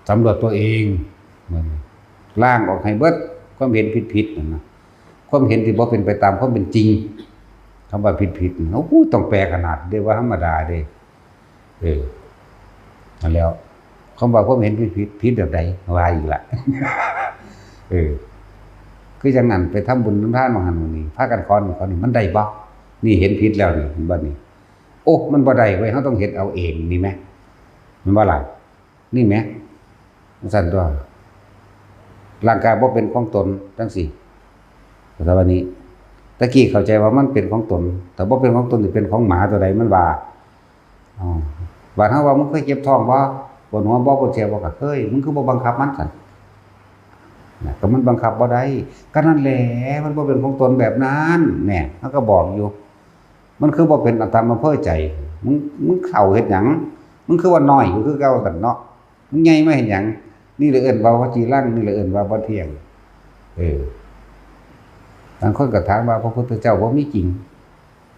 สำรวจตัวเอง มันล้างออกให้เบิด ความเห็นผิดๆนั่นนะ ความเห็นที่บ่เป็นไปตามความเป็นจริง คำว่าผิดๆนั่น โอ้โห ต้องแปลขนาดเด้ ว่าธรรมดาเด้ เออ นั่นแหล้ว คำว่าความเห็นผิดๆ ผิดแบบใด ว่าอีกละ เออ คือจั่งนั้น ไปทำบุญทำทานมาหั่นมานี่ พากันขอนี่ขอนี่ มันได้บ่ นี่เห็นผิดแล้วนี่ เห็นบ่นี่ โอ้ มันบ่ได้เว้ย เฮาต้องเฮ็ดเอาเอง นี่แหม แม่นบ่ล่ะ นี่แหม จั่งซั่นตัว ร่างกายบ่เป็นของตน จั่งซี้ แต่ว่านี้ ตะกี้เข้าใจว่ามันเป็นของตน แต่บ่เป็นของตน สิเป็นของหมาตัวใด มันว่า อ๋อ บาดเฮาว่า มึงเคยเจ็บท้องบ่ ปวดหัวบ่ ปวดแขนบ่ ก็เคย มึงคือบ่บังคับมันซั่น นะ ก็มันบังคับบ่ได้ ก็นั่นแหละ มันบ่เป็นของตนแบบนั้น แหน่ เฮาก็บอกอยู่ มันคือบ่เป็นอัตตามาเพ้อใจ มึง มึงเฒ่าเฮ็ดหยัง มึงคือว่าน้อยอยู่คือเก่าซั่นเนาะ มึงใหญ่มาเฮ็ดหยัง นี่แหละเอิ้นว่าวัจีรัง นี่แหละเอิ้นว่าบ่เที่ยง เออ บางคนก็ถามว่าพระพุทธเจ้าบ่มีจริง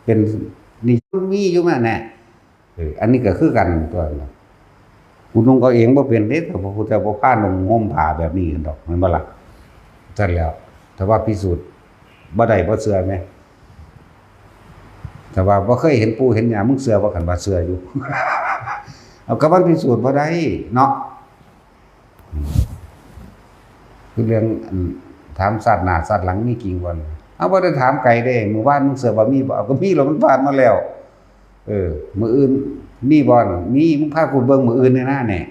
เป็น นี่มีอยู่มาแน่ เออ อันนี้ก็คือกันตัวนั้น กูนุ่งเอาเองบ่เป็นเด้ แต่พระพุทธเจ้าบ่พานุ่งห่มผ้าแบบนี้กันดอก แม่นบ่ล่ะ ซั่นแหล้ว แต่ว่าพิสูจน์บ่ได้ บ่เชื่อแหม แต่ว่าบ่เคยเห็นปู่เห็นย่า มึงเชื่อบ่ คันว่าเชื่ออยู่ เอา ก็มันพิสูจน์บ่ได้เนาะ อืม คือเรื่อง อัน ถามชาติหน้าชาติหลังมีจริงบ่ เฮาบ่ได้ถามไกลเด้ มื้อวานมึงเชื่อบ่มีบ่ เอา ก็มีแล้ว มันผ่านมาแล้ว เออ มื้ออื่นมีบ่ มี มึงพากูเบิ่งมื้ออื่นแหน่นะ แหน่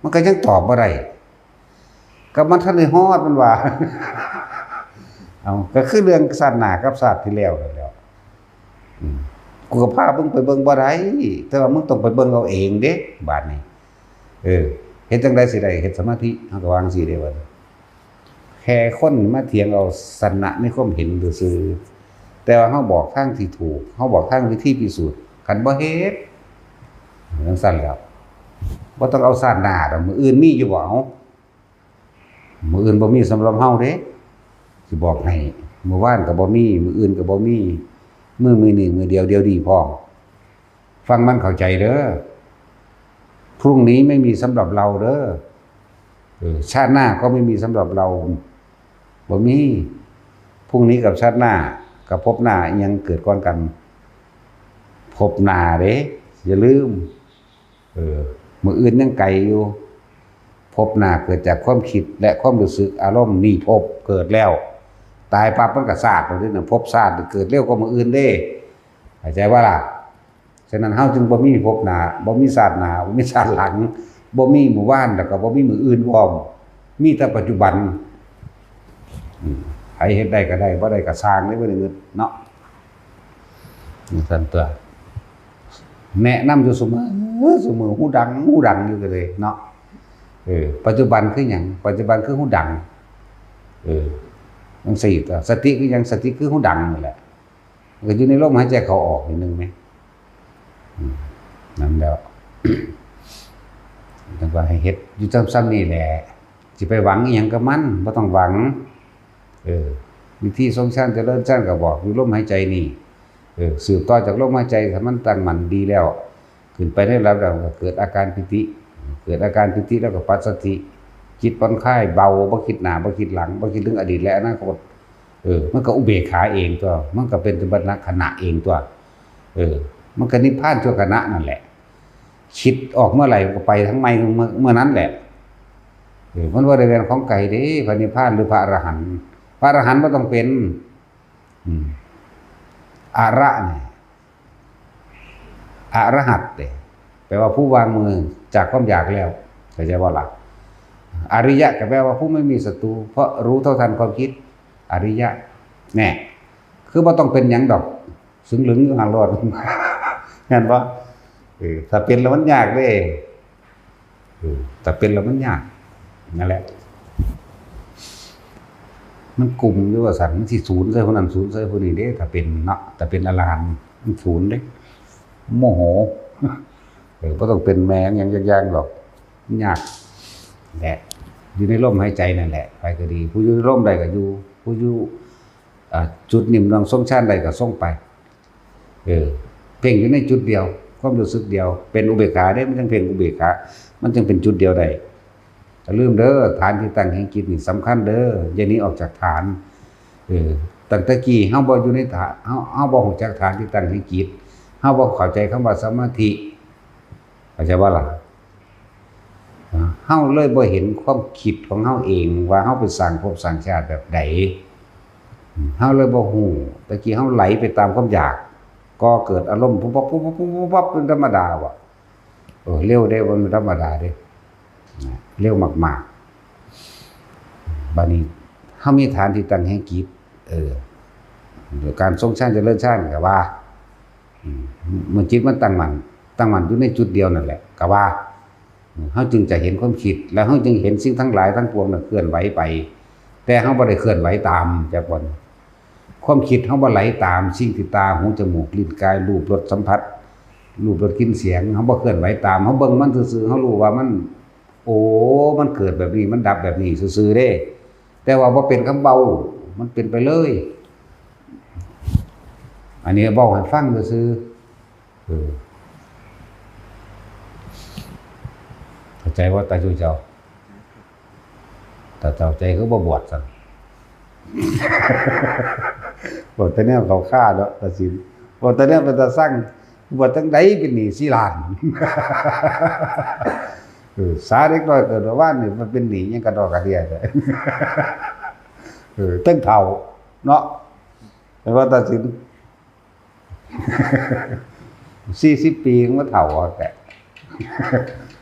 มันก็ยังตอบบ่ได้ ก็มันทันได้ฮอด มันว่า เอา ก็คือเรื่องชาติหน้ากับชาติที่แล้วนั่นแหล้ว อืม กูก็พามึงไปเบิ่งบ่ได้ แต่ว่ามึงต้องไปเบิ่งเอาเองเด้ บาดนี้ เออ เฮ็ดจั่งใดสิได้เฮ็ดสมาธิ เฮาก็วาจั่งซี้เด้ ว่า แค่คนมาเถียงเอาชนะในความเห็นซื่อๆ แต่ว่าเฮาบอกทางที่ถูก เฮาบอกทางวิธีพิสูจน์ คันบ่เฮ็ด จั่งซั่นแหล้ว บ่ต้องเอาชาติหน้าดอก มื้ออื่นมีอยู่บ่ เอา มื้ออื่นบ่มีสำหรับเฮาเด้ สิบอกให้ มื้อวานก็บ่มี มื้ออื่นก็บ่มี มื้อ มื้อนี้มื้อเดียว เดี๋ยวดีพร้อม ฟังมันเข้าใจเด้อ พรุ่งนี้ไม่มีสำหรับเราเด้อ เออ ชาติหน้าก็ไม่มีสำหรับเรา บ่มี พรุ่งนี้กับชาติหน้า กับภพหน้าอิหยังเกิดก่อนกัน ภพหน้าเด้ อย่าลืม เออ มื้ออื่นยังไกลอยู่ ภพหน้าเกิดจากความคิดและความรู้สึก อารมณ์ นี่ภพเกิดแล้ว ตายปั๊บมันก็ชาติแล้วเด้นะ ภพชาติเกิดเร็วกว่ามื้ออื่นเด้ เข้าใจบ่ล่ะ? ฉะนั้นเฮาจึงบ่มีภพหน้า บ่มีชาติหน้า บ่มีชาติหลัง บ่มีมื้อวาน แล้วก็บ่มีมื้ออื่นพร้อม มีแต่ปัจจุบัน อืม ไผเฮ็ดได้ก็ได้ บ่ได้ก็ซ่างเด้ บ่ได้งึดเนาะ จั่งซั่นตั๊ว แนะนำอยู่ซุมื้อ ซุมื้อ หูดัง หูดังอยู่ก็เลยเนาะ เออ ปัจจุบันคือหยัง? ปัจจุบันคือหูดัง เออ จั่งซี้ตั๊ว สติคือหยัง? สติคือหูดังนั่นแหละ มันก็อยู่ในลมหายใจเข้าออกนิดนึงไหม อืม นั่นแหละ จั่งว่าให้เฮ็ดอยู่ซ้ำๆนี่แหละ สิไปหวังอิหยังกับมัน บ่ต้องหวัง เออ วิธีทรงฌานเจริญฌานก็บอกอยู่ลมหายใจนี่ เออ สืบต่อจากลมหายใจ ถ้ามันตั้งมั่นดีแล้ว ขึ้นไปในระดับแล้วก็เกิดอาการปีติ เกิดอาการปีติแล้วก็ปัสสัทธิ จิตผ่อนคลายเบา บ่คิดหน้า บ่คิดหลัง บ่คิดถึงอดีตและอนาคต เออ มันก็อุเบกขาเองตั๊ว มันก็เป็นสมถะขณะเองตั๊ว เออ มันก็นิพพานชั่วขณะนั่นแหละ คิดออกเมื่อไหร่ก็ไปทางใหม่เมื่อ เมื่อนั้นแหละ เออ มันบ่ได้เป็นของไกลเด้ พระนิพพานหรือพระอรหันต์ พระอรหันต์บ่ต้องเป็น อืม อระนี่ อรหัตเด้ แปลว่าผู้วางมือจากความอยากแล้ว เข้าใจบ่ล่ะ? อริยะก็แปลว่าผู้ไม่มีศัตรู เพราะรู้เท่าทันความคิด อริยะ แน่ คือบ่ต้องเป็นหยังดอก สึงเหลืองอยู่หั่นโลด แม่นบ่? เออ ถ้าเป็นแล้วมันยากเด้ เออ ถ้าเป็นแล้วมันยาก นั่นแหละ มันกลุ่มอยู่ว่าซั่น มันสิสูนใส่ผู้นั้น สูนใส่ผู้นี้เด้ ถ้าเป็นเนาะ ถ้าเป็นอรหันต์ มันสูนเด้ โมโห เออ บ่ต้องเป็นแม่หยังจักอย่างดอก มันยากแหละ อยู่ในลมหายใจนั่นแหละ ไปก็ดี ผู้อยู่ในลมได้ก็อยู่ ผู้อยู่ อ่า จุดนิ่มดวงทรงฌานได้ก็ทรงไป เออ เพ่งอยู่ในจุดเดียว ความรู้สึกเดียว เป็นอุเบกขาเด้ มันจั่งเพ่งอุเบกขา มันจั่งเป็นจุดเดียวได้ อย่าลืมเด้อ ฐานที่ตั้งแห่งจิตนี่สำคัญเด้อ อย่าหนีออกจากฐาน เออ ตั้งแต่กี้เฮาบ่อยู่ในฐาน เฮา เฮาบ่รู้จักฐานที่ตั้งแห่งจิต เฮาบ่เข้าใจคำว่าสมาธิ เข้าใจบ่ล่ะ? เฮาเลยบ่เห็นความคิดของเฮาเองว่าเฮาไปสร้างภพสร้างชาติแบบใด เฮาเลยบ่ฮู้ แต่กี้เฮาไหลไปตามความอยาก ก่อเกิดอารมณ์ปุ๊บปั๊บปุ๊บปั๊บปุ๊บปั๊บเป็นธรรมดาบ่ เออ เร็วเด้ บ่แม่นธรรมดาเด้ นะ เร็วมากๆ บัดนี้เฮามีฐานที่ตั้งแห่งจิต เออ การทรงฌานเจริญฌานก็ว่า อืม เมื่อจิตมันตั้งมั่น ตั้งมั่นอยู่ในจุดเดียวนั่นแหละ ก็ว่า อืม เฮาจึงจะเห็นความคิด แล้วเฮาจึงเห็นสิ่งทั้งหลายทั้งปวงน่ะเคลื่อนไหวไป แต่เฮาบ่ได้เคลื่อนไหวตามจักบ่อน ความคิดเฮาบ่ไหลตามสิ่งที่ตา หู จมูก ลิ้น กาย รูป รส สัมผัส รูป รส กลิ่น เสียง เฮาบ่เคลื่อนไหวตาม เฮาเบิ่งมันซื่อๆ เฮารู้ว่ามัน โอ้ มันเกิดแบบนี้ มันดับแบบนี้ซื่อๆ เด้ แต่ว่าบ่เป็นคำเว้า มันเป็นไปเลย อันนี้เว้าให้ฟังซื่อๆ เออ เข้าใจบ่ตาชูเจ้า? ตาเจ้าใจคือบ่บวชซั่น บวชแต่แนวเข้าคาเนาะ ตาสิน บวชแต่แนวเป็นตาซัง บวชจั่งใดเป็นหนี้สี่ล้าน เออ สาเด็กน้อยเกิดเมื่อวานนี่มันเป็นหนี้หยังกะดอกกะเดี้ยแท้ เออ เทิงเฒ่าเนาะ แม่นบ่ตาสิน? สี่สิบปีมันเฒ่าเอาแต่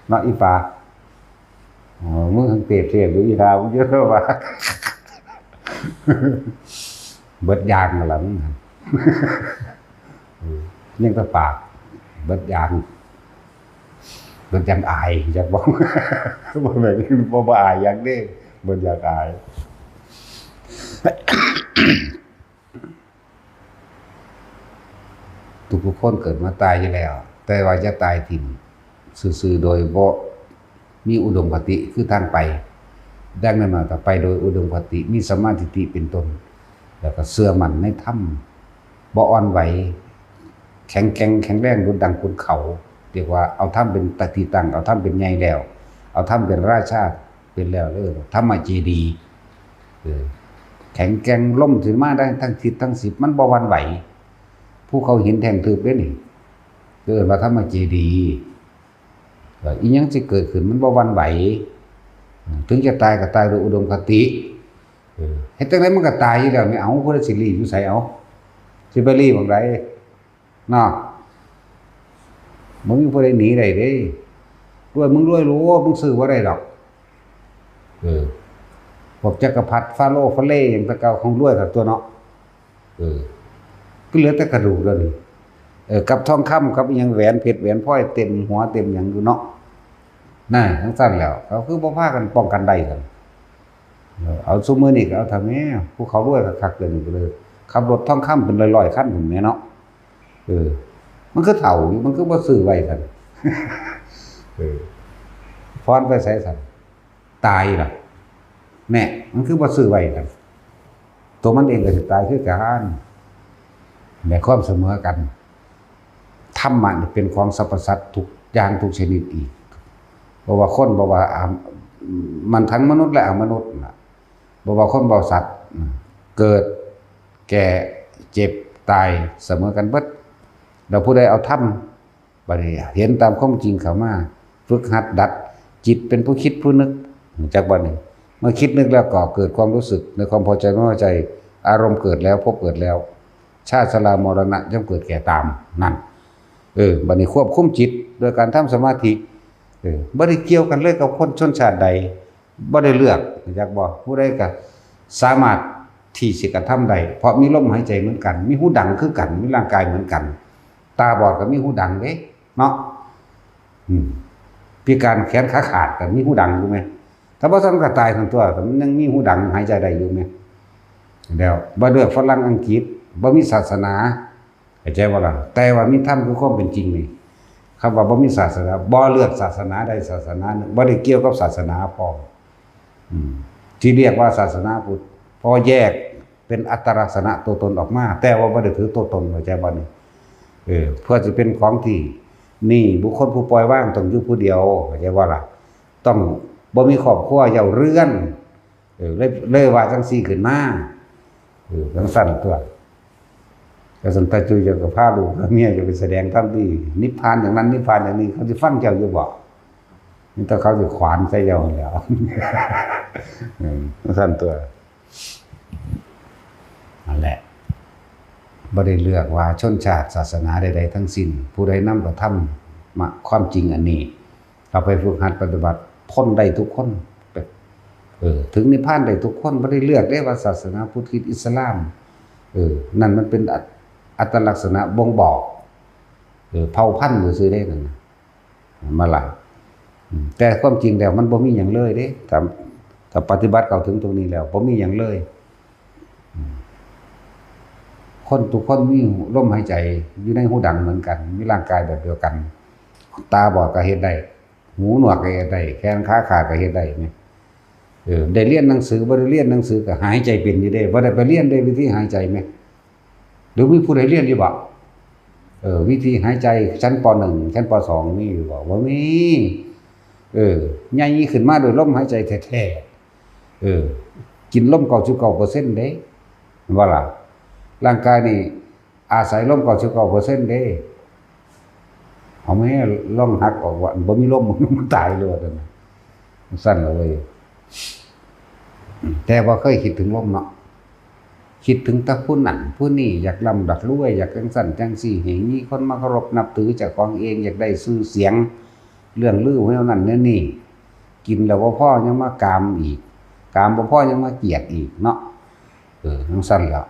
เนาะอีปา อ๋อ มึงเปรียบเทียบดูอีหา มึงเยอะว่า เบิดยางนั่นล่ะมึง เออ ยังแต่ปาก เบิดยาง เบิดยางอาย อยากบอก บ่แม่น บ่ บ่อายหยังเด้ เบิดยางอาย ทุกๆคนเกิดมาตายอยู่แล้ว แต่ว่าอย่าตายถิ่มซื่อๆ โดยบ่มีอุดมคติคือทางไป ดังนั้นมาถ้าไปโดยอุดมคติ มีสัมมาทิฏฐิเป็นต้น แล้วก็เชื่อมั่นในธรรม บ่อ่อนไหว แข็งแกร่งแข็งแรงดุจดังขุนเขา เรียกว่าเอาธรรมเป็นที่ตั้ง เอาธรรมเป็นใหญ่แล้ว เอาธรรมเป็นราชา เป็นแล้วเด้อ ธรรมเจดีย์ เออ แข็งแกร่ง ลมสิมาได้ทั้งทิศทั้งสิบ มันบ่หวั่นไหว ภูเขาหินแท่งทึบเด้นี่ เอิ้นว่าธรรมเจดีย์ เอ่อ อีหยังสิเกิดขึ้นมันบ่หวั่นไหว ถึงจะตายก็ตายด้วยอุดมคติ เออ เฮ็ดจั่งใดมันก็ตายอยู่แล้ว ไม่เอา ผู้ใดสิลี้อยู่ไส เอา สิไปลี้หม่องใด เนาะ บ่มีผู้ใดหนีได้เด้ รวยมึงรวยโลด มึงซื้อบ่ได้ดอก เออ พวกจักรพรรดิฟาโรห์ฟาเร่หยังแต่เก่า ของรวยคักตั๊วเนาะ เออ คือเหลือแต่กระดูกแล้วนี่ เออ กับทองคำ กับอิหยัง แหวนเพชรแหวนพลอยเต็มหัวเต็มหยังอยู่เนาะ นั่น จั่งซั้นแล้ว เขาคือบ่พากันป้องกันได้กัน เออ เอาซุมื้อนี้ก็เอาเถาะแหม ผู้เขารวยคักๆ เดี๋ยวนี้ก็เลย ขับรถทองคำเป็นร้อยๆ คันพู้นแหมเนาะ เออ มันคือเฒ่าอยู่ มันคือบ่ซื้อไว้ซั่น เออ ผ่อนไปไสซั่น ตายล่ะ แน่ มันคือบ่ซื้อไว้ซั่น ตัวมันเองก็สิตายคือกัน ในความเสมอกัน ธรรมะนี่เป็นของสรรพสัตว์ทุกอย่างทุกชนิดอีก บ่ว่าคน บ่ว่า อ่า มันทั้งมนุษย์และอมนุษย์น่ะ บ่ว่าคนบ่สัตว์ เกิด แก่ เจ็บ ตาย เสมอกันเบิด แล้วผู้ใดเอาธรรม บัดนี้เห็นตามความจริงเข้ามา ฝึกหัดดัด จิตเป็นผู้คิดผู้นึก รู้จักบ่นี่ เมื่อคิดนึกแล้วก็เกิดความรู้สึกในความพอใจไม่พอใจ อารมณ์เกิดแล้ว ภพเกิดแล้ว ชาติชรามรณะย่อมเกิดแก่ตาม นั่น เออ บัดนี้ควบคุมจิตโดยการทำสมาธิ เออ บ่ได้เกี่ยวกันเลยกับคนชนชาติใด บ่ได้เลือก รู้จักบ่ ผู้ใดก็สามารถที่สิกระทำได้ เพราะมีลมหายใจเหมือนกัน มีหูดังคือกัน มีร่างกายเหมือนกัน ตาบอดก็มีหูดังเด้ เนาะ อืม พิการแขนขาขาดก็มีหูดังอยู่แหม ถ้าบ่ซั้นก็ตายทั้งตัว แต่มันยังมีหูดังหายใจได้อยู่แหม แล้วบ่เลือกฝรั่งอังกฤษ บ่มีศาสนา เข้าใจบ่ล่ะ แต่ว่ามีธรรมคือความเป็นจริงนี่ คำว่าบ่มีศาสนา บ่เลือกศาสนาใดศาสนาหนึ่ง บ่ได้เกี่ยวกับศาสนาพร้อม อืม ที่เรียกว่าศาสนาพุทธ เพราะแยกเป็นอัตลักษณะตัวตนออกมา แต่ว่าบ่ได้ถือตัวตน เข้าใจบ่นี่ เออ เพื่อสิเป็นของที่ นี่ บุคคลผู้ปล่อยวางต้องอยู่ผู้เดียว เข้าใจบ่ล่ะ ต้องบ่มีครอบครัวเย้าเรือน เออ เลย เลยว่าจั่งซี้ขึ้นมา เออ จั่งซั้นตั๊ว ก็ซั่นตาจุยเจ้าก็พาลูกพาเมียเจ้าไปแสดงธรรมที่นิพพานอย่างนั้นนิพพานอย่างนี้ เขาสิฟังเจ้าอยู่บ่ มีแต่เขาสิขวานใส่เจ้าหั้นแหล้ว เออ จั่งซั้นตั๊ว นั่นแหละ บ่ได้เลือกว่าชนชาติศาสนาใดๆ ทั้งสิ้น ผู้ใดนำพระธรรมะ ความจริงอันนี้ เอาไปฝึกหัดปฏิบัติ พ้นได้ทุกคน เออ ถึงนิพพานได้ทุกคน บ่ได้เลือกเด้ว่าศาสนาพุทธ คริสต์ อิสลาม เออ นั่นมันเป็นอัต- อัตลักษณะบ่งบอก เออ เผ่าพันธุ์ซื่อๆ เด้นั่นน่ะ มาละ อืม แต่ความจริงแล้วมันบ่มีหยังเลยเด้ ถ้า- ถ้าปฏิบัติเข้าถึงตรงนี้แล้ว บ่มีหยังเลย อืม คนทุกคนมีลมหายใจอยู่ในหูดังเหมือนกัน มีร่างกายแบบเดียวกัน ตาบอดก็เฮ็ดได้ หูหนวกก็เฮ็ดได้ แขนขาขาดก็เฮ็ดได้แหม เออ ได้เรียนหนังสือ บ่ได้เรียนหนังสือก็หายใจเป็นอยู่เด้ บ่ได้ไปเรียนเด้วิธีหายใจแหม หรือมีผู้ใดเรียนอยู่บ่ เออ วิธีหายใจชั้น ป.หนึ่ง ชั้น ป.สอง มีอยู่บ่ บ่มี เออ ใหญ่ขึ้นมาโดยลมหายใจแท้ๆ เออ กินลม เก้าสิบเก้าเปอร์เซ็นต์ เด้ แม่นบ่ล่ะ ร่างกายนี่อาศัยลม เก้าสิบเก้าเปอร์เซ็นต์ เด้ เอาแม่ ลองหักออกว่าบ่มีลม มันตายเลยว่าซั่นน่ะ ซั่นล่ะเว้ย แต่บ่เคยคิดถึงลมเนาะ คิดถึงแต่ผู้นั้นผู้นี้ อยากร่ำอยากรวย อยากจั่งซั้นจั่งซี้ ให้มีคนมาเคารพนับถือเจ้าของเอง อยากได้ชื่อเสียง เรื่องลือแนวนั้นแนวนี้ กินแล้วบ่พอยังมากามอีก กามบ่พอยังมาเกลียดอีกเนาะ เออ จั่งซั้นล่ะ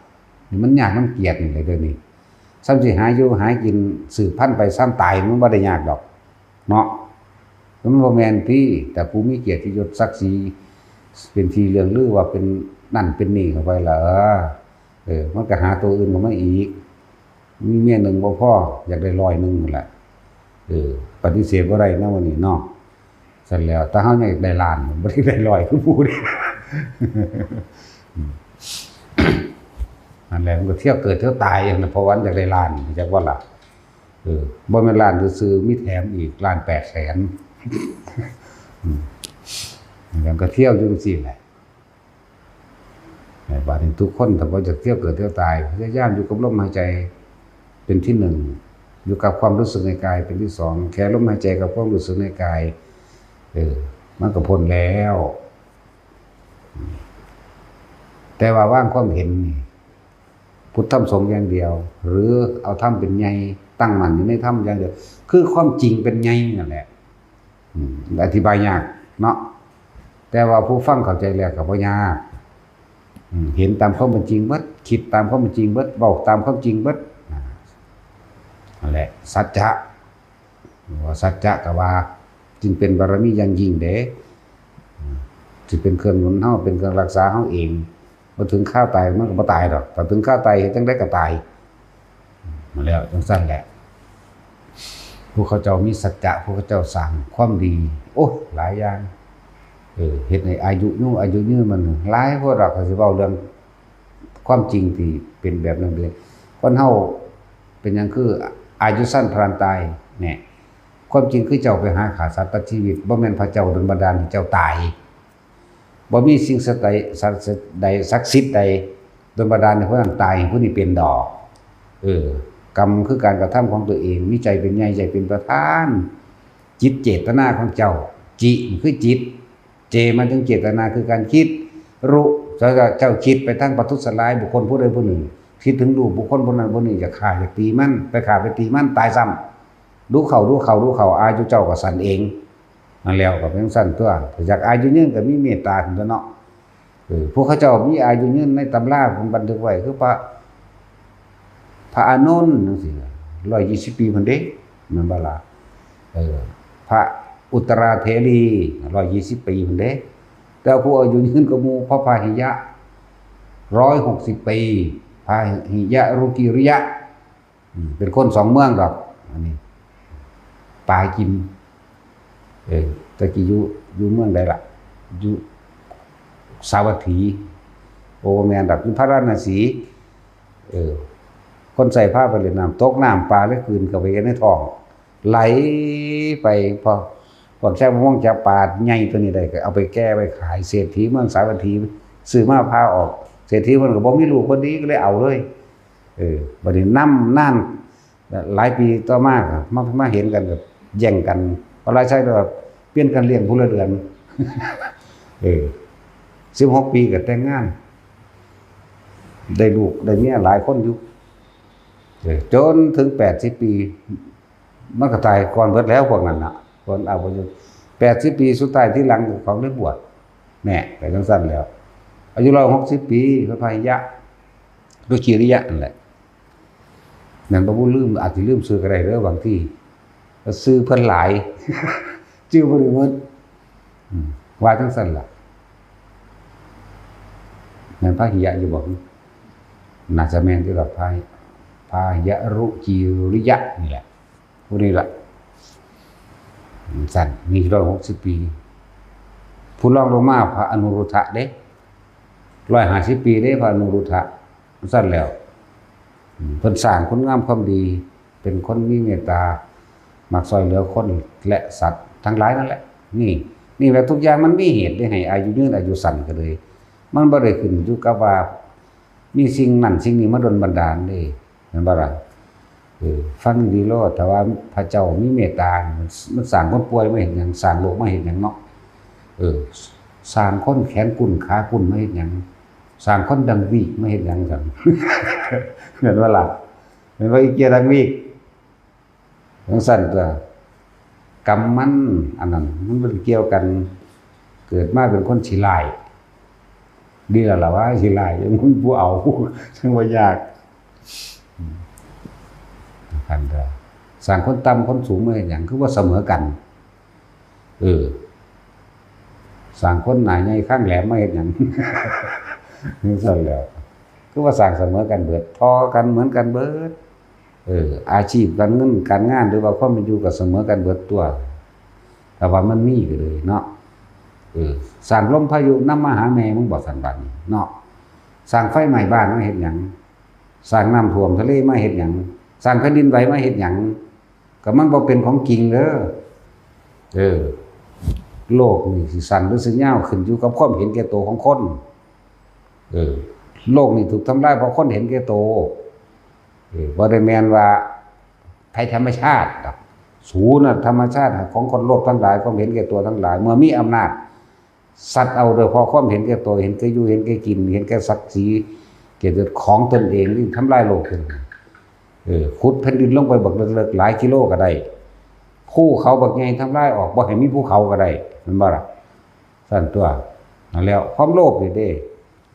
นี่มันยากนำเกลียดนี่แหละเดี๋ยวนี้ ส่ำสิหาอยู่หากินสืบพันธุ์ไปส่ำตายมันบ่ได้ยากดอก เนาะ มันบ่แม่นติ แต่ผู้มีเกียรติยศศักดิ์ศรี เป็นที่เลื่องลือว่าเป็นนั่นเป็นนี่เข้าไปล่ะ เออ เออ มันก็หาตัวอื่นเข้ามาอีก มีเมียหนึ่งบ่พอ อยากได้ร้อยหนึ่งนั่นแหละ เออ ปฏิเสธบ่ได้นะวันนี้เนาะ ซั่นแล้ว ถ้าเฮาอยากได้ล้าน บ่ได้ได้ร้อยคือผู้เด้ นั่นแหละ มันก็เที่ยวเกิดเที่ยวตายอย่างนั้น เพราะว่ามันอยากได้ล้าน จักว่าล่ะ เออ บ่แม่นล้านซื่อๆ มีแถมอีก ล้านแปดแสน อืม มันก็เที่ยวอยู่จั่งซี้แหละ บาดนี้ทุกคนถ้าบ่อยากเที่ยวเกิดเที่ยวตาย พยายามอยู่กับลมหายใจเป็นที่หนึ่ง อยู่กับความรู้สึกในกายเป็นที่สอง แค่ลมหายใจกับความรู้สึกในกาย เออ มันก็พ้นแล้ว แต่ว่าวางความเห็นนี่ พุทธธรรมสงฆ์อย่างเดียว หรือเอาธรรมเป็นใหญ่ ตั้งมั่นอยู่ในธรรมอย่างเดียว คือความจริงเป็นใหญ่นั่นแหละ อืม อธิบายยากเนาะ แต่ว่าผู้ฟังเข้าใจแล้วก็บ่ยาก อืม เห็นตามความเป็นจริงเบิด คิดตามความเป็นจริงเบิด เว้าตามความจริงเบิด อ่า นั่นแหละ สัจจะ ว่าสัจจะก็ว่า จึงเป็นบารมีอย่างยิ่งเด้ อืม สิเป็นเครื่องหนุนเฮา เป็นเครื่องรักษาเฮาเอง บ่ถึงคราวตายมันก็บ่ตายดอก ถ้าถึงคราวตายเฮ็ดจั่งใดก็ตาย มาแล้วจั่งซั่นแหละ พวกเขาเจ้ามีสัจจะ พวกเขาเจ้าสร้างความดี โอ้ หลายอย่าง เออ เฮ็ดให้อายุยืน อายุยืนมันหลายโพดดอก ก็สิเว้าเรื่องความจริงที่เป็นแบบนั้นเด้ คนเฮาเป็นหยังคืออายุสั้นพลันตาย เนี่ย ความจริงคือเจ้าไปหาฆ่าสัตว์ตัดชีวิต บ่แม่นพระเจ้าดลบันดาลให้เจ้าตาย บ่มีสิ่งศักดิ์ใด ศักดิ์สิทธิ์ใด ดลบันดาลให้ผู้นั้นตาย ผู้นี้เป็นดอก เออ กรรมคือการกระทำของตัวเอง มีใจเป็นใหญ่ ใจเป็นประธาน จิตเจตนาของเจ้า จิคือจิต เจมาถึงเจตนาคือการคิด รุ เจ้า เจ้าคิดไปทางประทุษร้ายบุคคลผู้ใดผู้หนึ่ง คิดถึงลูกบุคคลผู้นั้นผู้นี้ อยากฆ่าอยากตีมัน ไปฆ่าไปตีมัน ตายซ้ำ ดูเข้า ดูเข้า ดูเข้า อายุเจ้าก็สั้นเอง นั่นแล้วก็เป็นสั้นตัว อยากอายุยืนก็มีเมตตาขึ้นตัวเนาะ เออ พวกเขาเจ้ามีอายุยืนในตำราเพิ่นบันทึกไว้ คือพระ พระอานนท์จังซี้ ร้อยยี่สิบปีพุ้นเด้ แม่นบ่ล่ะ เออ พระอุตราเถรี ร้อยยี่สิบปีพุ้นเด้ แต่ผู้อายุยืนกว่าหมู่ พระพาหิยะ ร้อยหกสิบปี พาหิยะรุกิริยะ อืม เป็นคนสองเมืองดอก อันนี้ ปากิน เออ ตะกี้อยู่ อยู่เมืองใดล่ะ อยู่สาวัตถี โอ้ แม่นดอก อยู่พาราณสี เออ คนใส่พาไปเล่นน้ำ ตกน้ำ ปลาเลยกลืนเข้าไปในท้อง ไหลไป พอ พวกชาวประมงจับปลาใหญ่ตัวนี้ได้ ก็เอาไปแก่ไปขาย เศรษฐีเมืองสาวัตถี ซื้อมาพาออก เศรษฐีเพิ่นก็บ่มีลูก เพิ่นดีก็เลยเอาเลย เออ บัดนี้นำนาน หลายปีต่อมาก็มา มาเห็นกันก็แย่งกัน พระราชาก็เปลี่ยนกันเลี้ยงผู้ละเดือน เออ สิบหกปีก็แต่งงาน ได้ลูกได้เมียหลายคนอยู่ เออ จนถึงแปดสิบปี มันก็ตายก่อนเบิดแล้วพวกนั้นน่ะ ก่อนอายุ แปดสิบปีสุดท้ายที่หลังเขาเลยบวช แน่ ไปจังซั่นแล้ว อายุร้อยหกสิบปี พระพาหิยะ รุกิริยะนั่นแหละ นั่นบ่ลืม อาจสิลืมชื่อก็ได้เด้อบางที ชื่อเพิ่นหลาย ชื่อบ่ได้หมด อืม ว่าจังซั่นล่ะ แม่นพาหิยะอยู่บ่ น่าจะแม่นอยู่ดอก พา พาหิยะรุกิริยะนี่แหละ ผู้นี้ล่ะ สั้น มีร้อยหกสิบปี ผู้รองลงมาพระอนุรุทธะเด้ ร้อยห้าสิบปีเด้ พระอนุรุทธะ สั้นแล้ว อืม เพิ่นสร้างคุณงามความดี เป็นคนมีเมตตา มักช่วยเหลือคนและสัตว์ทั้งหลายนั่นแหละ นี่ นี่แหละทุกอย่างมันมีเหตุได้ให้อายุยืนอายุสั้นก็เลย มันบ่ได้ขึ้นอยู่กับว่า มีสิ่งนั้นสิ่งนี้มาดลบันดาลเด้ แม่นบ่ล่ะ เออ ฟังดีโลด ถ้าว่าพระเจ้ามีเมตตา มัน มันสร้างคนป่วยมาเฮ็ดหยัง สร้างโรคมาเฮ็ดหยังเนาะ เออ สร้างคนแขนกุนขากุนมาเฮ็ดหยัง สร้างคนดังวีกมาเฮ็ดหยังซั่น แม่นบ่ล่ะ แม่นบ่ อีเกียดังวีก จังซั่นตัว กรรมมัน อันนั้น มันบ่ได้เกี่ยวกัน เกิดมาเป็นคนขี้ร้าย ดีแล้วล่ะว่าขี้ร้าย ยังมีผู้เอา จังว่ายาก อืม คันเด้อ สร้างคนต่ำคนสูงมาเฮ็ดหยัง คือว่าเสมอกัน เออ สร้างคนหน้าใหญ่คางแหลมมาเฮ็ดหยัง จังซั่นแหล้ว คือว่าสร้างเสมอกันเบิด เท่ากันเหมือนกันเบิด เออ อาชีพการเงินการงาน หรือว่าความเป็นอยู่ก็เสมอกันเบิดตัว แต่ว่ามันมีก็เลยเนาะ เออ สร้างลมพายุนำมาหาแม่มึงบ่ ซั่นบาดนี้เนาะ สร้างไฟไหม้บ้านมาเฮ็ดหยัง สร้างน้ำท่วมทะเลมาเฮ็ดหยัง สร้างแผ่นดินไหวมาเฮ็ดหยัง ก็มันบ่เป็นของจริงเด้อ เออ โลกนี่สิสั้นหรือสิยาวขึ้นอยู่กับความเห็นแก่ตัวของคน เออ โลกนี่ถูกทำลายเพราะคนเห็นแก่ตัว เออ บ่ได้แม่นว่าภัยธรรมชาติดอก สูนน่ะธรรมชาติของคนโลภทั้งหลาย ความเห็นแก่ตัวทั้งหลาย เมื่อมีอำนาจ สัตว์เอาโดยเพราะความเห็นแก่ตัว เห็นแก่อยู่ เห็นแก่กิน เห็นแก่ศักดิ์ศรี เกียรติยศของตนเอง นี่ทำลายโลกขึ้น เออ ขุดแผ่นดินลงไปบักเลิกๆ หลายกิโลก็ได้ ภูเขาบักใหญ่ทำลายออก บ่ให้มีภูเขาก็ได้ แม่นบ่ล่ะ? ซั่นตั๊ว นั่นแหล้ว ความโลภนี่เด้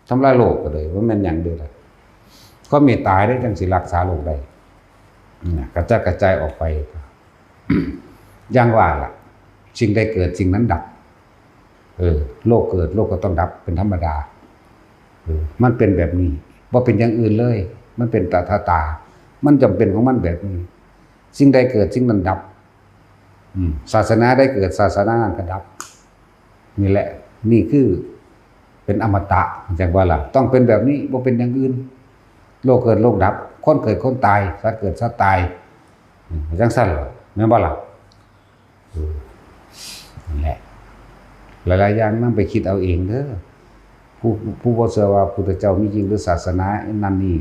ทำลายโลกก็เลย บ่แม่นหยังเด้ล่ะ ความเมตตาเด้จั่งสิรักษาโลกได้ นั่นน่ะ กระจัดกระจายออกไป อย่างว่าล่ะ สิ่งใดเกิดสิ่งนั้นดับ เออ โลกเกิดโลกก็ต้องดับเป็นธรรมดา เออ มันเป็นแบบนี้ บ่เป็นอย่างอื่นเลย มันเป็นตถาตา มันจำเป็นของมันแบบนี้ สิ่งใดเกิดสิ่งนั้นดับ อืม ศาสนาใดเกิดศาสนานั้นก็ดับ นี่แหละ นี่คือเป็นอมตะ จังว่าล่ะ ต้องเป็นแบบนี้ บ่เป็นอย่างอื่น โลกเกิดโลกดับ คนเกิดคนตาย สัตว์เกิดสัตว์ตาย อืม จังซั่นล่ะ แม่นบ่ล่ะ? อืม นั่นแหละ หลายๆ อย่างนำไปคิดเอาเองเด้อ ผู้ ผู้บ่เชื่อว่าพุทธเจ้ามีจริงหรือศาสนานั่นนี่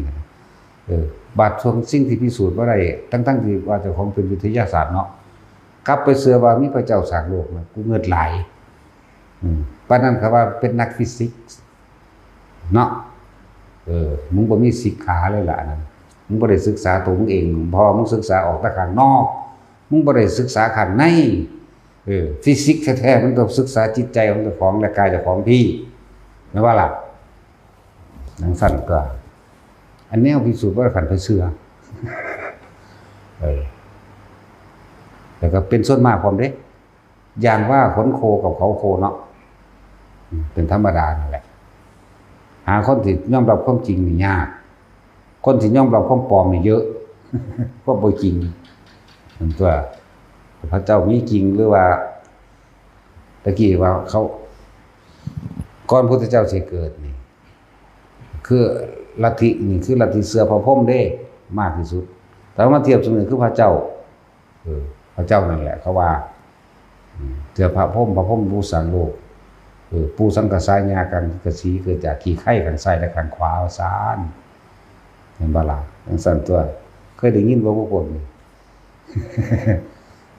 เออ บาดส่วนสิ่งที่พิสูจน์บ่ได้ ทั้งๆ ที่ว่าเจ้าของเป็นวิทยาศาสตร์เนาะ กลับไปเชื่อว่ามีพระเจ้าสร้างโลกนะ กูเงิดหลาย อืม ปานนั้นเขาว่าเป็นนักฟิสิกส์เนาะ เออ มึงบ่มีสิกขาเลยล่ะอันนั้น มึงบ่ได้ศึกษาตัวมึงเอง เพราะว่ามึงศึกษาออกแต่ข้างนอก มึงบ่ได้ศึกษาข้างใน เออ ฟิสิกส์แท้ๆ มันต้องศึกษาจิตใจของเจ้าของและกายเจ้าของพี่ แม่นบ่ล่ะ? จั่งซั่นตั๊ว อันแนวพิสูจน์ว่าคันไปเชื่อ เออ แล้วก็เป็นส่วนมากพร้อมเด้ อย่างว่าขนโคกับเขาโคเนาะ อืม เป็นธรรมดานั่นแหละ หาคนที่ยอมรับความจริงนี่ยาก คนที่ยอมรับความปลอมนี่เยอะ ความบ่จริง นั่นตั๊ว พระเจ้ามีจริงหรือว่า ตะกี้ว่าเขา ก่อนพุทธเจ้าสิเกิดนี่ คือลัทธินี่คือลัทธิเชื่อพระพรหมเด้ มากที่สุด แต่ว่ามาเทียบซุมื้อคือพระเจ้า เออ พระเจ้านั่นแหละเขาว่า อืม เชื่อพระพรหม พระพรหมผู้สร้างโลก เออ ปู่สังกะสายากังกะสี เกิดจากขี้ไคร้ข้างซ้ายและข้างขวา ว่าซั่น แม่นบ่ล่ะ? จั่งซั่นตั๊ว เคยได้ยินบ่พวกพวกนี้?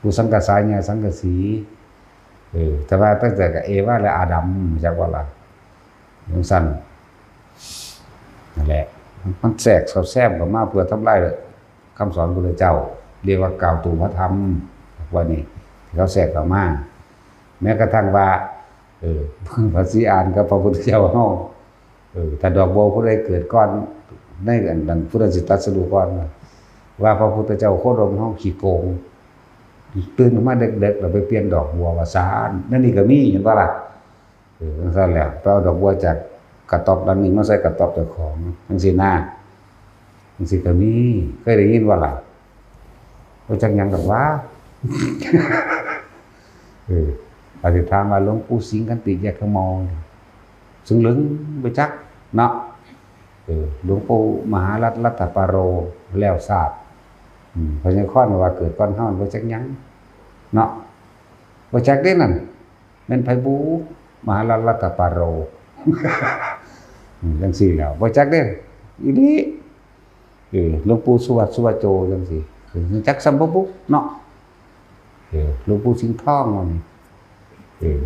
ปู่สังกะสายาสังกะสี เออ แต่ว่าตั้งแต่กับเอวาและอาดัม จักว่าล่ะ จั่งซั่น นั่นแหละ มันแทรกซอดแทรกเข้ามาเพื่อทำลายคำสอนพระพุทธเจ้า เรียกว่ากล่าวตู่พระธรรม ว่านี่ เขาแทรกเข้ามา แม้กระทั่งว่า เออ พระศรีอานกับพระพุทธเจ้าเฮา เออ ถ้าดอกบัวผู้ใดเกิดก่อน ในอันนั้นผู้นั้นสิตรัสรู้ก่อน ว่าพระพุทธเจ้าโคดมเฮาขี้โกง ตื่นขึ้นมาเด็กๆ แล้วไปเปลี่ยนดอกบัวว่าซั่น นั่นนี่ก็มี เห็นบ่ล่ะ? เออ จั่งซั่นแหละ ไปเอาดอกบัวจากกระต๊อบหลังนี้มาใส่กระต๊อบเจ้าของ จั่งซี้นะ จั่งซี้ก็มี เคยได้ยินบ่ล่ะ? บ่จักหยังดอกหวา เออ อธิษฐานว่าหลวงปู่สิงห์ขันติแยกขมอง ซึ่งเหลิงบ่จักเนาะ เออ หลวงปู่มหารัตน์รัตตปาโร แล้วซาด อืม พญาคอนว่าเกิดก่อนเฮา บ่จักหยังเนาะ บ่จักเด้นั่น แม่นไผบุ มหารัตน์รัตตปาโร อืม จั่งซี้แหล้ว บ่จักเด้ อีหลี เออ หลวงปู่สุวัตสุวัจโจ จั่งซี้ เออ จักซ้ำบ่บุเนาะ เออ หลวงปู่สิงห์ทองว่านี่ เออ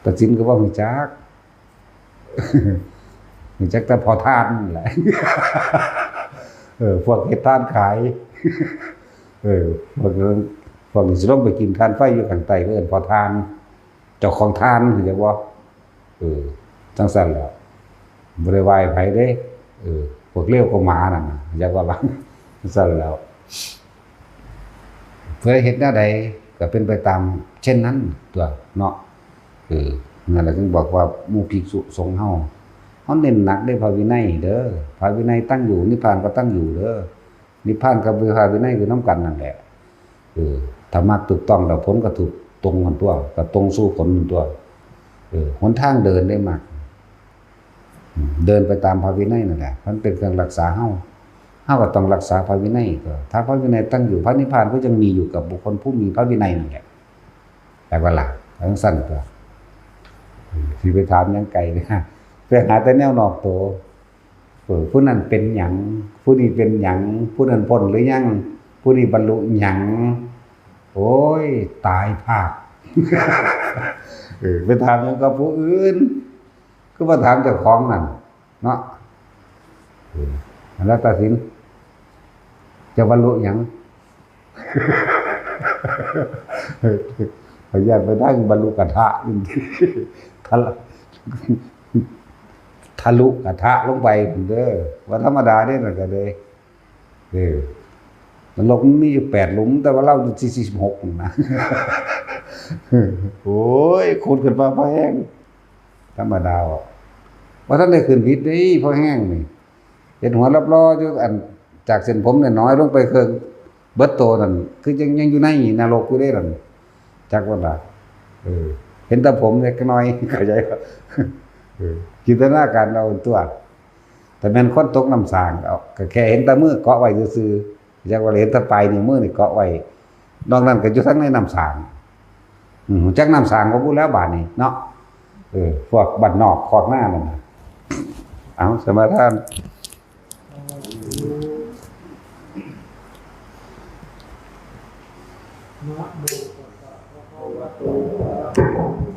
ตาสินก็บ่ฮู้จัก ฮู้จักแต่พ่อทานนั่นแหละ เออ พวกเฮ็ดทานขาย เออ พวกนั้น พวกนี้สิลงไปกินถ่านไฟอยู่ข้างใต้ เอิ้นพ่อทาน เจ้าของถ่าน ฮู้จักบ่? เออ จั่งซั่นแหละ บ่ได้ไหว้ไผเด้ เออ พวกเลวก็หมานั่นน่ะ ฮู้จักบ่ล่ะ? จั่งซั่นแหล้ว เพื่อเฮ็ดแนวใดก็เป็นไปตามเช่นนั้นตั๊วเนาะ เออ นั่นแหละจึงบอกว่าหมู่ภิกษุสงฆ์เฮา เฮาเน้นหนักในพระวินัยเด้อ พระวินัยตั้งอยู่ นิพพานก็ตั้งอยู่เด้อ นิพพานกับพระวินัยอยู่นำกันนั่นแหละ เออ ถ้ามักถูกต้องแล้วผลก็ถูกตรงกันตั๊ว ก็ตรงสู่ผลนั่นตั๊ว เออ หนทางเดินได้มัก อืม เดินไปตามพระวินัยนั่นแหละ มันเป็นเครื่องรักษาเฮา เฮาก็ต้องรักษาพระวินัยตั๊ว ถ้าพระวินัยตั้งอยู่ พระนิพพานก็ยังมีอยู่กับบุคคลผู้มีพระวินัยนั่นแหละ แต่ว่าล่ะ จั่งซั่นตั๊ว อืม สิไปถามหยังไกลเนี่ย ไปหาแต่แนวนอกตัว เออ ผู้นั้นเป็นหยัง ผู้นี้เป็นหยัง ผู้นั้นพ้นหรือยัง ผู้นี้บรรลุหยัง โอ้ย ตายภาค เออ ไปถามหยังกับผู้อื่น คือมาถามเจ้าของนั่นเนาะ เออ อันนั้นตัดสิน จะบรรลุหยัง พยายามไปได้บรรลุกระทะ ทะลุ ทะลุกระทะลงไปเด้อ ว่าธรรมดาเด้นั่นก็เลย เออ นรกมันมีอยู่แปดหลุม แต่ว่าเราอยู่ที่สี่สิบหกนะ โอ้ย ขุดขึ้นมาพอแห้ง ธรรมดาอ่ะ ว่าท่านได้ขึ้นวิทย์เด้ พอแห้งนี่ เห็นหัวรอบๆอยู่อัน จากเส้นผมน้อยๆลงไปเครื่อง เบิดโตนั่น คือยัง ยังอยู่ในนรกอยู่เด้นั่น จักว่าล่ะ เออ เห็นแต่ผมเล็กน้อย เข้าใจปะ เออ จินตนาการเอาตัว แต่แม่นคนตกน้ำสาง เอา ก็แค่เห็นแต่มือเกาะไว้ซื่อๆ จักว่าเห็นแต่ปลายนิ้วมือนี่เกาะไว้ นอกนั้นก็อยู่ทั้งในน้ำสาง อืม จักน้ำสางก็พูดแล้วบาดนี้เนาะ เออ พวกบ้านนอกคอกนานั่นน่ะ เอา สมาทาน นะโมตัสสะภะคะวะโต อะระหะโต สัม